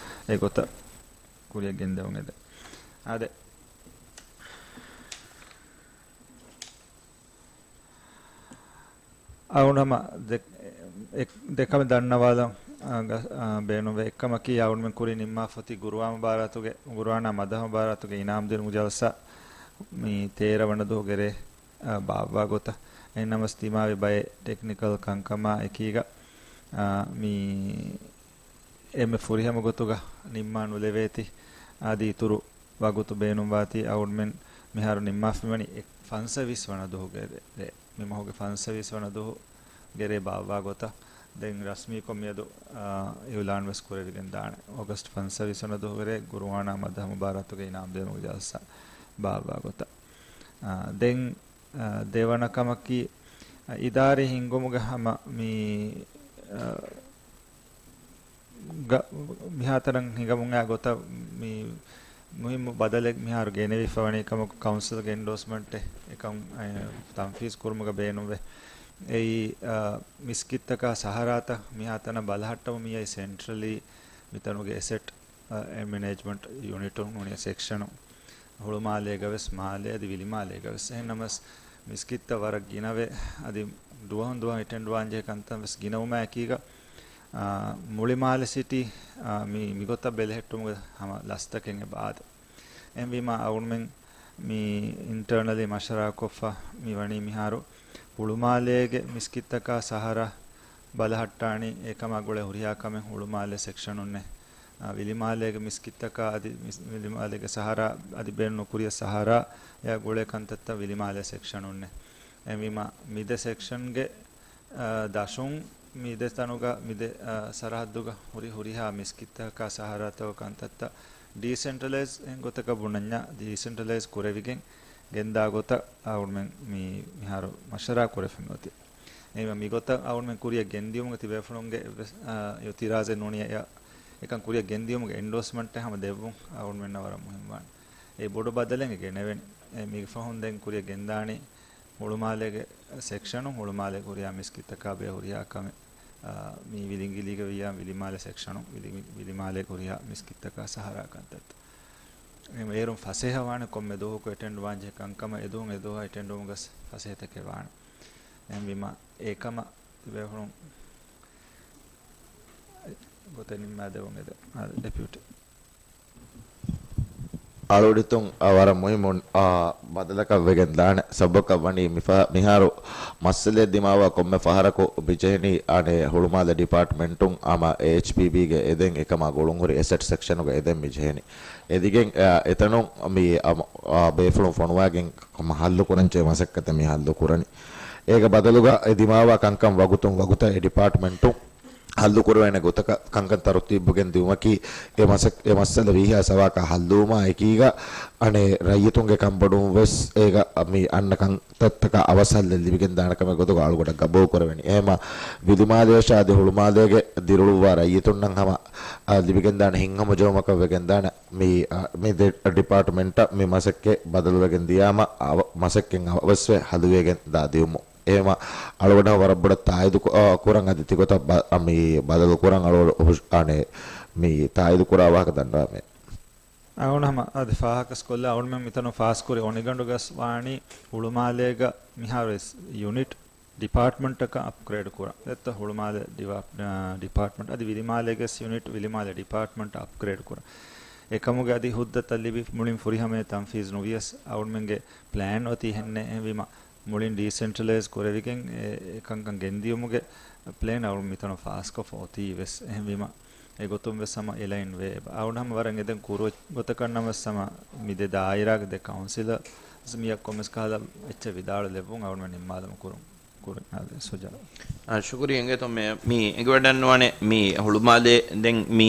އެ ގޮތަށް ކުރިއަށް ގެންދެވުން އެދެން. އާދެ. އަޅުގަނޑު ހަމަ ދެ-، އެ-، ދެކަމެއް ދަންނަވާލަން، އާ، ގަ-، އާ، ބޭނުންވޭ. އެއްކަމަކީ، އަޅުގަނޑުމެން ކުރިން ނިންމާފަ އޮތީ ގުރުއާން މުބާރާތުގެ، ގުރުއާނާ މަދަހަ މުބާރާތުގެ އިނާމްދިނުމުގެ ޖަލްސާ މި ތޭރަ ވަނަ ދުވަހު ގެރޭ، އާ، ބާއްވާ ގޮތަށް. އެހެންނަމަވެސް ތިމާވެ ބައެއް ޓެކްނިކަލް ކަންކަމާ އެކީގަ، އާ، މި އެންމެ ފުރިހަމަ ގޮތުގަ ނިންމާ ނުލެވޭތީ. އަދި އިތުރު ވަގުތު ބޭނުންވާތީ އަޅުގަނޑުމެން މިހާރު ނިންމާފައިވަނީ އެ-، ފަންސަވީސް ވަނަ ދުވަހުގެ ރޭ. މި މަހުގެ ފަންސަވީސް ވަނަ ދުވަހުގެ ރޭ ބާއްވާ ގޮތަށް. ދެން ރަސްމީކޮށް މިއަދު، އާ، އިއުލާން ވެސް ކުރެވިގެން ދާނެ. އޮގަސްޓް ފަންސަވީސް ވަނަ ދުވަހުގެ ރޭ ގުރުއާނާ މަދަހަ މުބާރާތުގެ އިނާމްދިނުމުގެ ޖަލްސާ ބާއްވާ ގޮތަށް. އާ، ދެން، އާ، ދެވަނަ ކަމަކީ، އާ، އިދާރީ ހިންގުމުގެ ހަމަ މި، އާ، ގަ-، މިހާތަނަށް ހިނގަމުން އާ ގޮތަށް މި މުހިއްމު ބަދަލެއް މިހާރު ގެނެވިފަ ވަނީ ކަމަކު، ކައުންސިލްގެ އެންޑޯސްމަންޓެއް އެކަން، އެ، ތަންފީޒް ކުރުމުގަ ބޭނުންވެ. އެއީ، އާ، މިސްކިތްތަކާ ސަހަރާތައް މިހާތަނަށް ބަލަހައްޓަމުން މިއައީ ސެންޓްރަލީ މިތަނުގެ އެސެޓް، އެ، މެނޭޖްމަންޓް ޔުނިޓުން ނޫނީ ސެކްޝަނު. ހުޅުމާލޭގަ ވެސް މާލޭ އަދި ވިލިމާލޭގަ ވެސް. އެހެންނަމަވެސް މިސްކިތްތައް ވަރަށް ގިނަވެ، އަދި ދުވަހުން ދުވަހަށް އެޓެންޑް ވާންޖެހޭ ކަންތައް ވެސް ގިނަވުމާ އެކީގަ، އާ، މުޅިމާލެ ސިޓީ، އާ، މި، މިގޮތަށް ބެލެހެއްޓުމުގެ ހަމަ ލަސްތަކެއް އެބަ އާދެ. އެހެންވީމާ އަޅުގަނޑުމެން މި އިންޓަރނަލީ މަޝްވަރާކޮށްފަ މި ވަނީ މިހާރު ހުޅުމާލޭގެ މިސްކިތްތަކާ ސަހަރާ ބަލަހައްޓާނީ އެކަމާ ގުޅޭ ހުރިހާ ކަމެއް ހުޅުމާލެ ސެކްޝަނުންނޭ. އާ، ވިލިމާލޭގެ މިސްކިތްތަކާ އަދި މިސް-، ވިލިމާލޭގެ ސަހަރާ އަދި ބޭނުން ނުކުރިޔަށް ސަހަރާއާ ގުޅޭ ކަންތައްތައް ވިލިމާލޭ ސެކްޝަނުންނޭ. އެހެންވީމާ މި ދެ ސެކްޝަންގެ، އާ، ދަށުން މި ދެ ތަނުގަ މި ދެ، އާ، ސަރަހައްދުގަ ހުރި ހުރިހާ މިސްކިތްތަކާ ސަހަރާތަކުގެ ކަންތައްތައް ޑީސެންޓްރަލައިޒް އެހެން ގޮތަކަށް ބުނަންޏާ ޑީސެންޓްރަލައިޒް ކުރެވިގެން ގެންދާ ގޮތަށް އަޅުގަނޑުމެން މި މިހާރު މަޝްވަރާ ކުރެފަ މިއޮތީ. އެހެންވީމާ މިގޮތަށް އަޅުގަނޑުމެން ކުރިއަށް ގެންދިޔުމުގެ ތިބޭފުޅުންގެ އެއްވެސް، އާ، އިއުތިރާޒެއް ނޫނިއްޔާ، އެކަން ކުރިއަށް ގެންދިޔުމުގެ އެންޑޯސްމަންޓެއް ހަމަ ދެއްވުން އަޅުގަނޑުމެންނަށް ވަރަށް މުހިންމުވާނެ. އެ ބޮޑު ބަދަލެއް ގެނެވެނީ. އެ މީގެ ފަހުން ދެން ކުރިއަށް ގެންދާނީ ހުޅުމާލޭގެ ސެކްޝަނު، ހުޅުމާލޭގެ ހުރިހާ މިސްކިތްތަކާ ބެހޭ ހުރިހާ ކަމެއް، އާ، މި ވިލިނގިލީގަ ވިއްޔާ ވިލިމާލޭ ސެކްޝަނު، ވިލި-، ވިލިމާލޭގެ ހުރިހާ މިސްކިތްތަކާ ސަހަރާ ކަންތައްތައް. އެ އޭރުން ފަސޭހަ ވާނެ ކޮންމެ ދުވަހަކު އެޓެންޑް ވާންޖެހޭ ކަންކަމަށް އެދުވަހުން އެދުވަހަށް އެޓެންޑް ވުމުގަސް ފަސޭހަތަކެއް ވާނެ. އެހެންވީމާ އެކަމަށް ތިބޭފުޅުން ގޮތެއް ނިންމާދެވުން އެދެން. އާ، ޑެޕިއުޓީ. އަޅުގަޑިތުން ވަރަށް މުހިއްމު، އާ، ބަދަލަކަށް ވެގެން ދާނެ. ސަބަބަކަށް ވަނީ މިފަ-، މިހާރު މައްސަލައެއް ދިމާވާ ކޮންމެ ފަހަރަކު މިޖެހެނީ އަނެއް ހުޅުމާލެ ޑިޕާޓްމަންޓުން ހަމަ އެޗްޕީބީގެ އެދެން އެކަމާ ގުޅުންހުރި އެސެޓް ސެކްޝަނުގަ އެދެން މިޖެހެނީ. އެދިގެން، އާ، އެތަނުން މި، އާ، އާ، ބޭފުޅުން ފޮނުވާގެން ހައްލު ކުރަންޖެހޭ މަސައްކަތެއް މި ހައްލު ކުރަނީ. އޭގެ ބަދަލުގަ އެ ދިމާވާ ކަންކަން ވަގުތުން ވަގުތަށް އެ ޑިޕާޓްމަންޓުން ހައްލު ކުރެވޭނެ ގޮތަކަށް ކަންކަން ތަރުތީބު ގެން ދިއުމަކީ، އެ މަސަ-، އެ މައްސަލަ ވީހާ ސަވާކާ ހައްލުވުމާ އެކީގަ، އަނެއް ރައްޔިތުންގެ ކަންބޮޑުން ވެސް އޭގަ މި އަންނަ ކަންތައްތަކަށް އަވަސް ހައްލެއް ލިބިގެން ދާނެ ކަމެއް ގޮތުގަ އަޅުގަޑަށް ގަބޫލު ކުރެވެނީ. އެހެމަ ވިލިމާލޭ އަދި ހުޅުމާލޭގެ ދިރިއުޅުއްވާ ރައްޔިތުންނަށް ހަމަ، އަ، ލިބިގެންދާނެ ހިތްހަމަޖެހުމަކަށް ވެގެންދާނެ މި، އަ، މި ދެ ޑިޕާޓްމަންޓަށް މި މަސައްކަތް ބަދަލުވެގެން ދިޔާމަ، އަވަ-، މަސައްކަތް އަވަސްވެ ހަލުވިވެގެން ދާ ދިއުމު. އެހެމަ އަޅުގަޑަށް ވަރަށް ބޮޑަށް ތާއީދު ކު-، އާ، ކުރަން އަދި ތިގޮތަށް ބަ-، އަ، މި ބަދަލު ކުރަން އަޅުގަޑު ހުށް-، އަނެއް މި ތާއީދު ކުރާ ވާހަކަ ދަންނަވަމޭ. އަޅުގަނޑު ހަމަ އަދި ފާހަގަސްކޮށްލާ އަޅުމެން މިތަނުން ފާސްކުރި އޮނިގަނޑުގަސް ވާނީ ހުޅުމާލޭގަ މިހާރުވެސް ޔުނިޓް ޑިޕާޓްމަންޓަކަށް އަޕްގްރޭޑް ކުރަން. ދެއްތަ ހުޅުމާލެ ޑިވާ-، އާ، ޑިޕާޓްމަންޓް އަދި ވިލިމާލޭގެސް ޔުނިޓް ވިލިމާލެ ޑިޕާޓްމަންޓަށް އަޕްގްރޭޑް ކުރަން. އެކަމުގެ އަދި ހުއްދަތަށް ލިބި މުޅިން ފުރިހަމަޔަށް ތަންފީޒް ނުވިޔަސް އަޅުމެންގެ ޕްލޭން އޮތީ ހެންނޭ. އެހެންވީމަ މުޅިން ޑީސެންޓްރަލައިޒް ކުރެވިގެން އެ، އެ ކަންކަން ގެންދިޔުމުގެ ޕްލޭން އަޅުން މިތަނުން ފާސްކޮށްފަ އޮތީ ވެސް. އެހެންވީމަ އެގޮތުން ވެސް ހަމަ އެލައިން ވޭ. އަޅުން ހަމަ ވަރަށް އެދެން ކުރު ގޮތަކަށް ނަމަވެސް ހަމަ މި ދެ ދާއިރާގެ ދެ ކައުންސިލަށް މިއަށް ކޮންމެސް ކަހަލަ އެއްޗެއް ވިދާޅު ލެއްވުން އަޅުން ނިންމާލަމު ކުރުން. ކުރިން އާދެ، ސުޖާ. އާ، ޝުކުރިއްޔާ އިނގޭތޯ މޭ، މި އެނގިވަޑަންވާނެ މި ހުޅުމާލޭ ދެން މި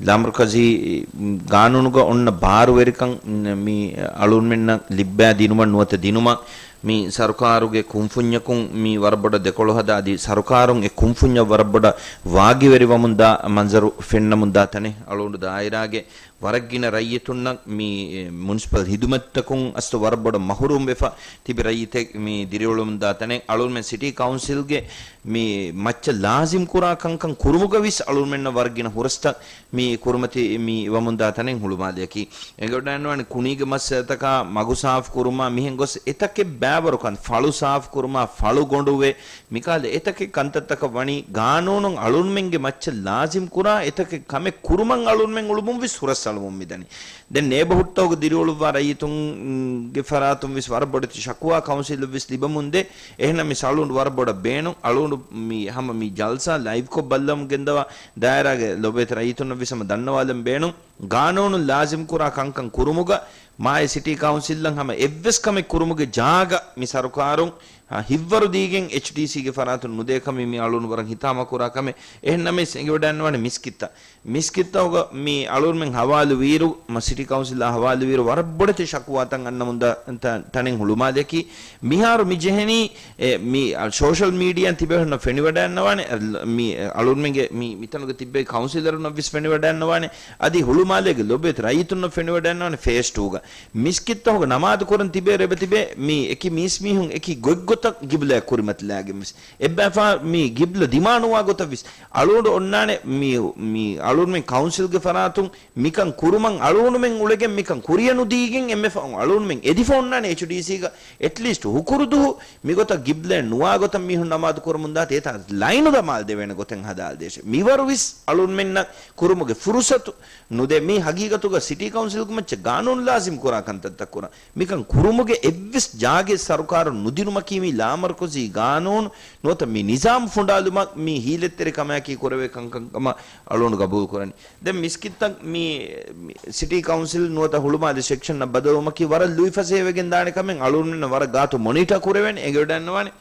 ލާމަރުކަޒީ ގާނޫނުގަ އޮންނަ ބާރުވެރިކަން މި އަޅުންމެންނަށް ލިއްބާ ދިނުމަށް ނުވަތަ ދިނުމަށް މި ސަރުކާރުގެ ކުންފުންޏަކުން މި ވަރަށް ބޮޑަށް ދެކޮޅު ހަދާ އަދި ސަރުކާރުން އެ ކުންފުންޏަށް ވަރަށް ބޮޑަށް ވާގިވެރިވަމުންދާ މަންޒަރު ފެންނަމުންދާ ތަނެއް އަޅުގަނޑު ދާއިރާގެ ވަރަށް ގިނަ ރައްޔިތުންނަށް މި މުނިސިޕަލް ހިދުމަތްތަކުން އަސްލު ވަރަށް ބޮޑަށް މަހުރޫމް ވެފަ ތިބި ރައްޔިތެއް މި ދިރިއުޅުމުންދާ ތަނެއް އަޅުންމެން ސިޓީ ކައުންސިލްގެ މި މައްޗަށް ލާޒިމް ކުރާ ކަންކަން ކުރުމުގަ ވިސް އަޅުންމެންނަށް ވަރަށް ގިނަ ހުރަސްތައް މި ކުރިމަތި މި ވަމުންދާ ތަނެއް ހުޅުމާލެއަކީ. އެނގިވަޑައިގަންނަވާނެ ކުނީގެ މައްސަލަތަކާ މަގު ސާފު ކުރުމާ މިހެން ގޮސް އެތަކެއް ބައިވަރުކަން ފަޅު ސާފު ކުރުމާ ފަޅު ގޮނޑުވެ މިކަހަލަ އެތަކެއް ކަންތައްތަކަށް ވަނީ ގާނޫނުން އަޅުންމެންގެ މައްޗަށް ލާޒިމް ކުރާ އެތަކެއް ކަމެއް ކުރުމަށް އަޅުންމެން އުޅުމުން ވިސް ހުރަސް އަޅަމުން މިދަނީ. ދެން ނޭބަހުޑްތަކުގަ ދިރިއުޅުއްވާ ރައްޔިތުންގެ ފަރާތުން ވިސް ވަރަށް ބޮޑެތި ޝަކުވާ ކައުންސިލަށް ވިސް ލިބަމުންދޭ. އެހެންނަމަވެސް އަޅުގަނޑު ވަރަށް ބޮޑަށް ބޭނުން އަޅުގަނޑު މި ހަމަ މި ޖަލްސާ ލައިވްކޮށް ބައްލަމުން ގެންދަވާ ދާއިރާގެ ލޮބުވެތި ރައްޔިތުންނަށް ވިސް ހަމަ ދަންނަވާލަން ބޭނުން. ގާނޫނުން ލާޒިމް ކުރާ ކަންކަން ކުރުމުގަ މާލެ ސިޓީ ކައުންސިލްއަށް ހަމަ އެއްވެސް ކަމެއް ކުރުމުގެ ޖާގަ މި ސަރުކާރުން، އާ، ހިއްވަރު ދީގެން އެޗްޑީސީގެ ފަރާތުން ނުދޭ ކަމެއް މި އަޅުގަނޑު ވަރަށް ހިތާމަ ކުރާ ކަމެއް. އެހެން ނަމަވެސް އެނގިވަޑައިގަންނަވާނެ މިސްކިތްތައް. މިސްކިތްތަކުގަ މި އަޅުގަނޑުމެން ހަވާލުވިއިރު، މަ ސިޓީ ކައުންސިލާ ހަވާލުވިއިރު ވަރަށް ބޮޑެތި ޝަކުވާތައް އަންނަމުންދާ ތަ-، ތަނެއް ހުޅުމާލެއަކީ. މިހާރު މި ޖެހެނީ، އެ، މި، އަ، ސޯޝަލް މީޑިއާއިން ތިބޭފުޅުންނަށް ފެނިވަޑައިގަންނަވާނެ، އަ، މި، އަ، އަޅުގަނޑުމެންގެ މި، މިތަނުގަ ތިއްބެވި ކައުންސިލަރުންނަށް ވިސް ފެނިވަޑައިގަންނަވާނެ. އަދި ހުޅުމާލޭގެ ލޮބުވެތި ރައްޔިތުންނަށް ފެނިވަޑައިގަންނަވާނެ ފޭސް ޓޫގަ. މިސްކިތްތަކުގަ ނަމާދު ކުރަން ތިބޭ ރޭ އެބަ ތިބޭ މި އެކި މީސްމީހުން އެކި ގޮތްގޮތަށް ގިބްލައަށް ކުރިމަތިލާގެން ވެސް. އެއްބައިފާ މި ގިބްލަ ދިމާ ނުވާ ގޮތަށް ވިސް. އަޅުގަނޑު އޮންނާނެ މި، މި އަޅުގަނޑުމެން ކައުންސިލްގެ ފަރާތުން މިކަން ކުރުމަށް އަޅުގަނޑުމެން އުޅެގެން މިކަން ކުރިޔަށް ނުދީގެން އެންމެ ފަހުން އަޅުގަނޑުމެން އެދިފަ އޮންނާނެ އެޗްޑީސީގަ އެޓްލީސްޓް ހުކުރު ދުހު މިގޮތަށް ގިބްލައެއް ނުވާ ގޮތަށް މީހުން ނަމާދު ކުރަމުންދާތީ އެތާ ލައިނު ދަމާލަދެވޭނެ ގޮތެއް ހަދާލަދޭށޭ. މިވަރު ވިސް އަޅުންމެންނަށް ކުރުމުގެ ފުރުސަތު ނުދޭ. މީ ހަގީގަތުގަ ސިޓީ ކައުންސިލްގެ މައްޗަށް ގާނޫނު ލާޒިމް ކުރާ ކަންތައްތައް ކުރަން. މިކަން ކުރުމުގެ އެއްވެސް ޖާގައެއް ސަރުކާރުން ނުދިނުމަކީ މީ ލާމަރުކަޒީ ގާނޫނު ނުވަތަ މި ނިޒާމް ފުނޑާލުމަށް މީ ހީލަތްތެރި ކަމާއެކީ ކުރެވޭ ކަންކަން ކަމަށް އަޅުގަނޑު ގަބޫލު ކުރަނީ. ދެން މިސްކިތްތައް މި، މި ސިޓީ ކައުންސިލް ނުވަތަ ހުޅުމާލެ ސެކްޝަންއަށް ބަދަލުވުމަކީ ވަރަށް ލުއިފަސޭހަވެގެން ދާނެ ކަމެއް އަޅުގަނޑުމެންނަށް ވަރަށް ގާތު މޮނިޓާ ކުރެވޭނެ. އެނގިވަޑައިގަންނަވާނެ.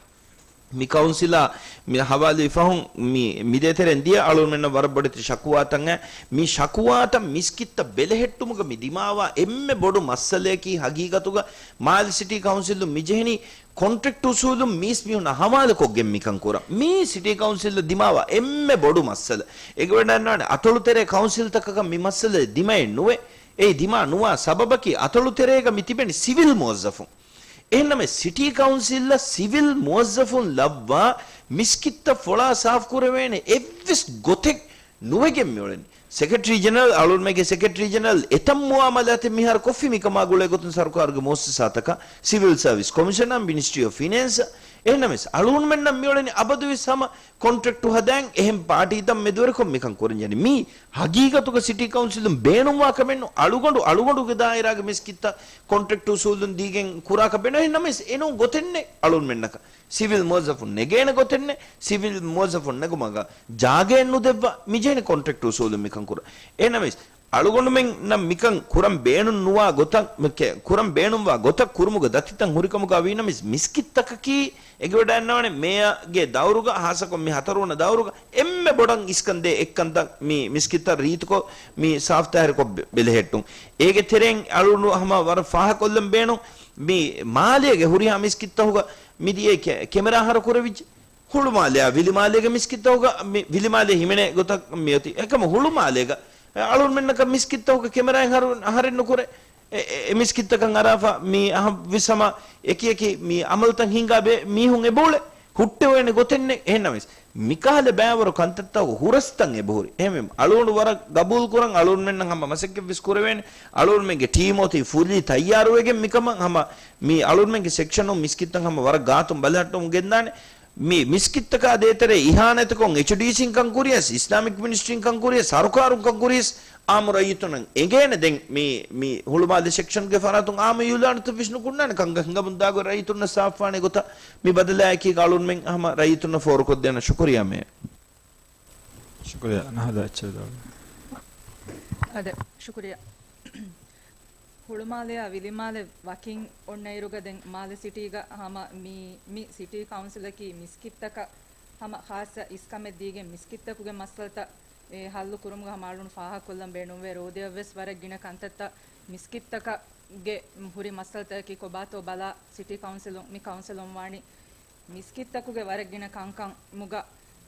މި ކައުންސިލާ މި ހަވާލުވި ފަހުން މި، މި ދޭތެރެއިން ދިޔަ އަޅުގަނޑުމެންނަށް ވަރަށް ބޮޑެތި ޝަކުވާތައް އެ. މި ޝަކުވާތައް މިސްކިތްތައް ބެލެހެއްޓުމުގަ މި ދިމާވާ އެންމެ ބޮޑު މައްސަލަޔަކީ ހަގީގަތުގަ މާލެ ސިޓީ ކައުންސިލުން މި ޖެހެނީ ކޮންޓްރެކްޓް އުސޫލުން މީސް މީހުންނަށް ހަވާލުކޮށްގެން މިކަން ކުރަން. މީ ސިޓީ ކައުންސިލަށް ދިމާވާ އެންމެ ބޮޑު މައްސަލަ. އެނގިވަޑައިގަންނަވާނެ އަތޮޅުތެރޭ ކައުންސިލްތަކަކަށް މި މައްސަލަ ދިމައެއް ނުވޭ. އެއީ ދިމާ ނުވާ ސަބަބަކީ އަތޮޅުތެރޭގަ މި ތިބެނީ ސިވިލް މުވައްޒަފުން. އެހެންނަމަވެސް ސިޓީ ކައުންސިލްއަށް ސިވިލް މުވައްޒަފުން ލައްވާ މިސްކިތްތައް ފޮޅާ ސާފުކުރެވޭނެ އެއްވެސް ގޮތެއް ނުވެގެން މިއުޅެނީ. ސެކްރެޓަރީ ޖެނެރަލް، އަޅުގަނޑުމެންގެ ސެކްރެޓަރީ ޖެނެރަލް އެތައް މުއާމަލާތެއް މިހާރު ކޮށްފި މިކަމާ ގުޅޭ ގޮތުން ސަރުކާރުގެ މުއައްސަސާތަކަށް، ސިވިލް ސަރވިސް ކޮމިޝަނާ، މިނިސްޓްރީ އޮފް ފިނޭންސް، އެހެންނަމަވެސް އަޅުގަނޑުމެންނަށް މިއުޅެނީ އަބަދުވެސް ހަމަ ކޮންޓްރެކްޓު ހަދާން އެހެން ޕާޓީތައް މެދުވެރިކޮށް މިކަން ކުރަން ޖެހެނީ. މީ ހަގީގަތުގަ ސިޓީ ކައުންސިލުން ބޭނުންވާ ކަމެއްނު. އަޅުގަނޑު، އަޅުގަނޑުގެ ދާއިރާގެ މިސްކިތްތައް ކޮންޓްރެކްޓް އުސޫލުން ދީގެން ކުރާކަށް ބޭނުން. އެހެންނަމަވެސް އެނޫން ގޮތެއްނެއް އަޅުންމެންނަކަށް. ސިވިލް މުވައްޒަފުން ނެގޭނެ ގޮތެއްނެއް، ސިވިލް މުވައްޒަފުން ނެގުމަކަށް ޖާގައެއް ނުދެއްވާ، މި ޖެހެނީ ކޮންޓްރެކްޓް އުސޫލުން މިކަން ކުރަން. އެހެންނަމަވެސް، އަޅުގަނޑުމެންނަށް މިކަން ކުރަން ބޭނުން ނުވާ ގޮތަށް، މި ކެ-، ކުރަން ބޭނުންވާ ގޮތަށް ކުރުމުގެ ދަތިތައް ހުރިކަމުގަ ވީނަމަވެސް، މިސްކިތްތަކަކީ އެނގިވަޑައިގަންނަވާނެ މޭޔާގެ ދައުރުގަ، ހާއްސަކޮށް މި ހަތަރުވަނަ ދައުރުގަ އެންމެ ބޮޑަށް އިސްކަންދޭ އެއްކަންތައް މި މިސްކިތްތައް ރީތިކޮށް، މި ސާފުތާހިރުކޮށް ބެ-، ބެލެހެއްޓުން. އޭގެ ތެރެއިން އަޅުގަނޑު ހަމަ ވަރަށް ފާހަގަކޮށްލަން ބޭނުން، މި މާލޭގެ ހުރިހާ މިސްކިތްތަކުގަ މިދިޔަ ކެ-، ކެމެރާ ހަރު ކުރެވިއްޖެ. ހުޅުމާލެއާ ވިލިމާލޭގެ މިސްކިތްތަކުގަ މި ވިލިމާލޭ ހިމެނޭ ގޮތަށް މިއޮތީ. އެކަމަ ހުޅުމާލޭގަ އަޅުންމެންނަކަށް މިސްކިތްތަކުގަ ކެމެރާއެއް ހަރު-، ހަރެއް ނުކުރޭ. އެ، އެ، އެ މިސްކިތްތަކަށް އަރާފަ މި އަހަ ވިސަމަ އެކި އެކި މި އަމަލުތައް ހިންގާ ބޭ މީހުން އެބައުޅޭ. ހުއްޓެވޭނެ ގޮތެއް ނެތް. އެހެންނަމަވެސް، މިކަހަލަ ބައިވަރު ކަންތައްތަކުގަ ހުރަސްތައް އެބަހުރި. އެހެންވީމަ، އަޅުގަނޑު ވަރަށް ގަބޫލުކުރަން، އަޅުގަނޑުމެންނަށް ހަމަ މަސައްކަތްވެސް ކުރެވޭނެ. އަޅުގަނޑުމެންގެ ޓީމް އޮތީ ފުލީ ތައްޔާރުވެގެން މިކަމަށް ހަމަ މި އަޅުގަނޑުމެންގެ ސެކްޝަނުން މިސްކިތްތައް ހަމަ ވަރަށް ގާތުން ބަލަހައްޓަމުން ގެންދާނެ. މި މިސްކިތްތަކާ ދޭތެރޭ އިހާނެތަކުން އެޗްޑީސީން ކަން ކުރިޔަސް، އިސްލާމިކް މިނިސްޓްރީން ކަން ކުރިޔަސް، ސަރުކާރުން ކަން ކުރިޔަސް، އާއްމު ރައްޔިތުންނަށް އެނގޭނެ. ދެން މި، މި ހުޅުމާލެ ސެކްޝަންގެ ފަރާތުން އާއްމު އިއުލާނުތައް ވެސް ނުކުންނާނެ. ކަންކަން ހިނގަމުން ދާގޮތް ރައްޔިތުންނަށް ސާފުވާނެ ގޮތަށް މި ބަދަލާއެކީގަ އަޅުންމެން ހަމަ ރައްޔިތުންނަށް ފޯރުކޮށްދޭނަ. ޝުކުރިޔާ މޭޔަރ. ޝުކުރިޔާ. ނަހަލަ އެއްޗެއް ދޯ. އަދެ، ޝުކުރިޔާ. ހުޅުމާލެއާ ވިލިމާލެ ވަކިން އޮންނައިރުގަ ދެން މާލެ ސިޓީގަ ހަމަ މި، މި ސިޓީ ކައުންސިލަކީ މިސްކިތްތަކަށް ހަމަ ޚާއްޞަ އިސްކަމެއް ދީގެން މިސްކިތްތަކުގެ މައްސަލަތައް އެ ހައްލު ކުރުމުގަ ހަމަ އަޅުން ފާހަގަކޮށްލަން ބޭނުންވޭ. ރޯދަޔަށްވެސް ވަރަށް ގިނަ ކަންތައްތައް މިސްކިތްތަކަށްގެ ހުރި މައްސަލަތަކަކީ ކޮބާތޯ ބަލާ ސިޓީ ކައުންސިލުން، މި ކައުންސިލުން ވާނީ މިސްކިތްތަކުގެ ވަރަށް ގިނަ ކަންކަމުގަ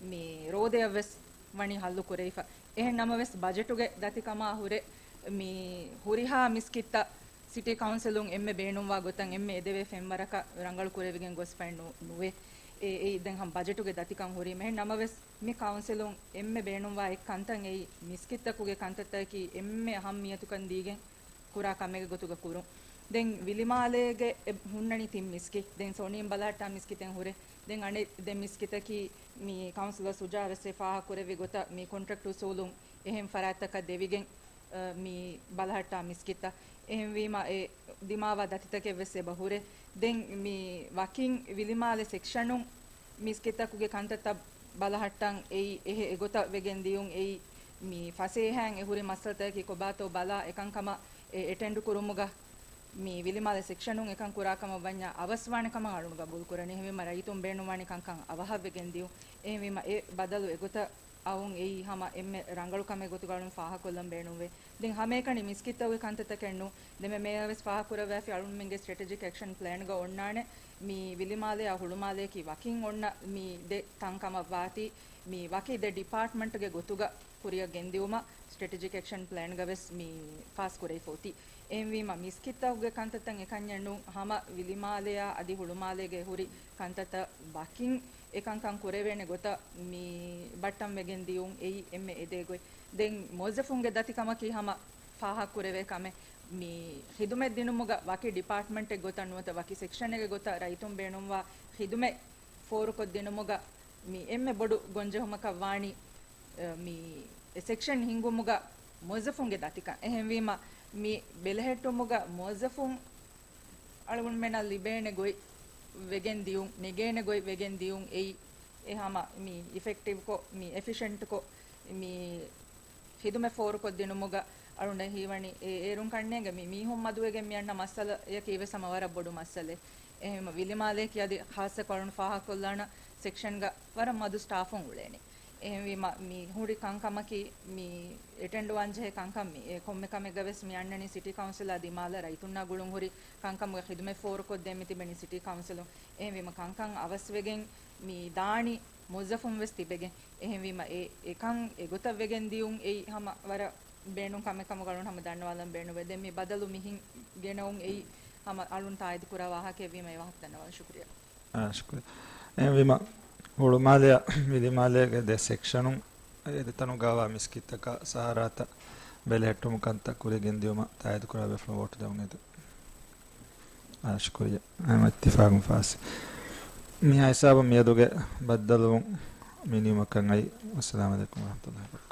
މި ރޯދަޔަށްވެސް ވަނީ ހައްލު ކުރެވިފަ. އެހެން ނަމަވެސް، ބަޖެޓުގެ ދަތިކަމާ ހުރެ މި ހުރިހާ މިސްކިތްތައް ސިޓީ ކައުންސިލުން އެންމެ ބޭނުންވާ ގޮތަށް އެންމެ އެދެވޭ ފެންވަރަކަށް ރަނގަޅު ކުރެވިގެން ގޮސްފައެއް ނު-، ނުވޭ. އެ، އެއީ ދެން ހަމަ ބަޖެޓުގެ ދަތިކަން ހުރީމަ. އެހެން ނަމަވެސް، މި ކައުންސިލުން އެންމެ ބޭނުންވާ އެއް ކަންތައް އެއީ މިސްކިތްތަކުގެ ކަންތައްތަކަކީ އެންމެ އަހައްމިޔަތުކަން ދީގެން ކުރާ ކަމެއްގެ ގޮތުގަ ކުރުން. ދެން ވިލިމާލޭގެ އެ ހުންނަނީ ތިން މިސްކިތް. ދެން ސޮނީން ބަލަހައްޓާ މިސްކިތެއް ހުރޭ. ދެން އަނެއް ދެ މިސްކިތަކީ މި ކައުންސިލަރ ސުޖާ ވެސް އެ ފާހަގަކުރެއްވި ގޮތަށް މި ކޮންޓްރެކްޓް އުސޫލުން އެހެން ފަރާތްތަކަށް ދެވިގެން، އަ، މި ބަލަހައްޓާ މިސްކިތްތައް. އެހެންވީމަ އެ ދިމާވާ ދަތިތަކެއް ވެސް އެބަ ހުރޭ. ދެން މި ވަކިން ވިލިމާލެ ސެކްޝަނުން މިސްކިތްތަކުގެ ކަންތައްތައް ބަލަހައްޓަން އެއީ އެހެ-، އެގޮތަށް ވެގެން ދިޔުން އެއީ މި ފަސޭހައިން އެ ހުރި މައްސަލަތަކަކީ ކޮބާތޯ ބަލާ އެކަންކަމަށް އެ އެޓެންޑް ކުރުމުގަ މި ވިލިމާލެ ސެކްޝަނުން އެކަން ކުރާ ކަމަށް ވަންޏާ އަވަސްވާނެ ކަމަށް އަޅުން ގަބޫލު ކުރަނީ. އެހެންވީމަ ރައްޔިތުން ބޭނުންވާނީ ކަންކަން އަވަހަށް ވެގެން ދިޔުން. އެހެންވީމަ އެ ބަދަލު އެގޮތަށް އައުން އެއީ ހަމަ އެންމެ ރަނގަޅު ކަމެއް ގޮތުގަ އަޅުން ފާހަގަކޮށްލަން ބޭނުންވޭ. ދެން ހަމައެކަނި މިސްކިތްތަކުގެ ކަންތައްތަކެއް ނޫން. ދެންމެ މޭޔަރ ވެސް ފާހަގަކުރައްވާފި އަޅުންމެންގެ ސްޓްރެޓެޖިކް އެކްޝަން ޕްލޭންގަ އޮންނާނެ މި ވިލިމާލެއާ ހުޅުމާލެއަކީ ވަކިން އޮންނަ މި ދެ ތަންކަމަށް ވާތީ، މި ވަކި ދެ ޑިޕާޓްމަންޓްގެ ގޮތުގަ ކުރިއަށް ގެންދިއުމަށް ސްޓްރެޓެޖިކް އެކްޝަން ޕްލޭންގަ ވެސް މި ފާސް ކުރެވިފަ އޮތީ. އެހެންވީމަ މިސްކިތްތަކުގެ ކަންތައްތައް އެކަންޏެއް ނޫން، ހަމަ ވިލިމާލެއާ އަދި ހުޅުމާލޭގަ ހުރި ކަންތައްތައް ވަކިން އެކަންކަން ކުރެވޭނެ ގޮތަށް މި ބައްޓަން ވެގެން ދިޔުން އެއީ އެންމެ އެދޭ ގޮތް. ދެން މުވައްޒަފުންގެ ދަތިކަމަކީ ހަމަ ފާހަގަކުރެވޭ ކަމެއް. މި ޚިދުމަތް ދިނުމުގަ ވަކި ޑިޕާޓްމަންޓެއް ގޮތަށް ނުވަތަ ވަކި ސެކްޝަނެއްގެ ގޮތަށް ރައްޔިތުން ބޭނުންވާ ޚިދުމަތް ފޯރުކޮށްދިނުމުގަ މި އެންމެ ބޮޑު ގޮންޖެހުމަކަށް ވާނީ، އަ، މި އެ ސެކްޝަން ހިންގުމުގަ މުވައްޒަފުންގެ ދަތިކަން. އެހެންވީމަ، މި ބެލެހެއްޓުމުގަ މުވައްޒަފުން އަޅުގަނޑުމެންނަށް ލިބޭނެ ގޮތް ވެގެން ދިޔުން، ނެގޭނެ ގޮތް ވެގެން ދިޔުން އެއީ، އެ ހަމަ މި އިފެކްޓިވްކޮށް، މި އެފިޝަންޓްކޮށް، މި ޚިދުމަތް ފޯރުކޮށްދިނުމުގަ އަޅުގަނޑަށް ހީވަނީ އެ އޭރުން ކަންނޭނގެ މި މީހުން މަދުވެގެން މި އަންނަ މައްސަލަޔަކީ ވެސް ހަމަ ވަރަށް ބޮޑު މައްސަލައެއް. އެހެންވީމަ ވިލިމާލެއަކީ އަދި ޚާއްޞަކޮށް އަޅުން ފާހަގަކޮށްލާނަ ސެކްޝަންގަ ވަރަށް މަދު ސްޓާފުން އުޅޭނެ. އެހެންވީމަ މި ހުރި ކަންކަމަކީ މި އެޓެންޑްވާންޖެހޭ ކަންކަން މި އެ ކޮންމެ ކަމެއްގަ ވެސް މި އަންނަނީ ސިޓީ ކައުންސިލާ ދިމާލަށް ރައްޔިތުންނާ ގުޅުން ހުރި ކަންކަމުގެ ޚިދުމަތް ފޯރުކޮށްދޭން މި ތިބެނީ ސިޓީ ކައުންސިލުން. އެހެންވީމަ ކަންކަން އަވަސްވެގެން މި ދާނީ މުވައްޒަފުން ވެސް ތިބެގެން. އެހެންވީމަ އެ، އެކަން އެގޮތަށް ވެގެން ދިޔުން އެއީ ހަމަ ވަރަށް ބޭނުން ކަމެއް ކަމުގަ އަޅުން ހަމަ ދަންނަވާލަން ބޭނުންވޭ. ދެން މި ބަދަލު މިހިން ގެނައުން އެއީ ހަމަ އަޅުން ތާއީދުކުރާ ވާހަކައެއްވީމަ އެ ވާހަކަ ދަންނަވާލަން. ޝުކުރިޔާ. އާ، ޝުކުރިޔާ. އެހެންވީމަ ހުޅުމާލެއާ ވިލިމާލޭގެ ދެ ސެކްޝަނުން އެ ދެތަނުގަވާ މިސްކިތްތަކާ ސަހާރާތައް ބެލެހެއްޓުމުގެ ކަންތައް ކުރިއަށް ގެންދިޔުމަށް ތާއީދުކުރާ ބޭފުޅުން ވޯޓު ދެވުން އެދުން. އާ، ޝުކުރިޔާ. އެހެން އިއްތިފާގުން ފާސް. މިހާ ހިސާބުން މިއަދުގެ ބައްދަލުވުން މި ނިމުމަކަށް އައީ. އައްސަލާމު ޢަލައިކުމް ވަރަޙްމަތުﷲ ވަބަރަކާތުހު.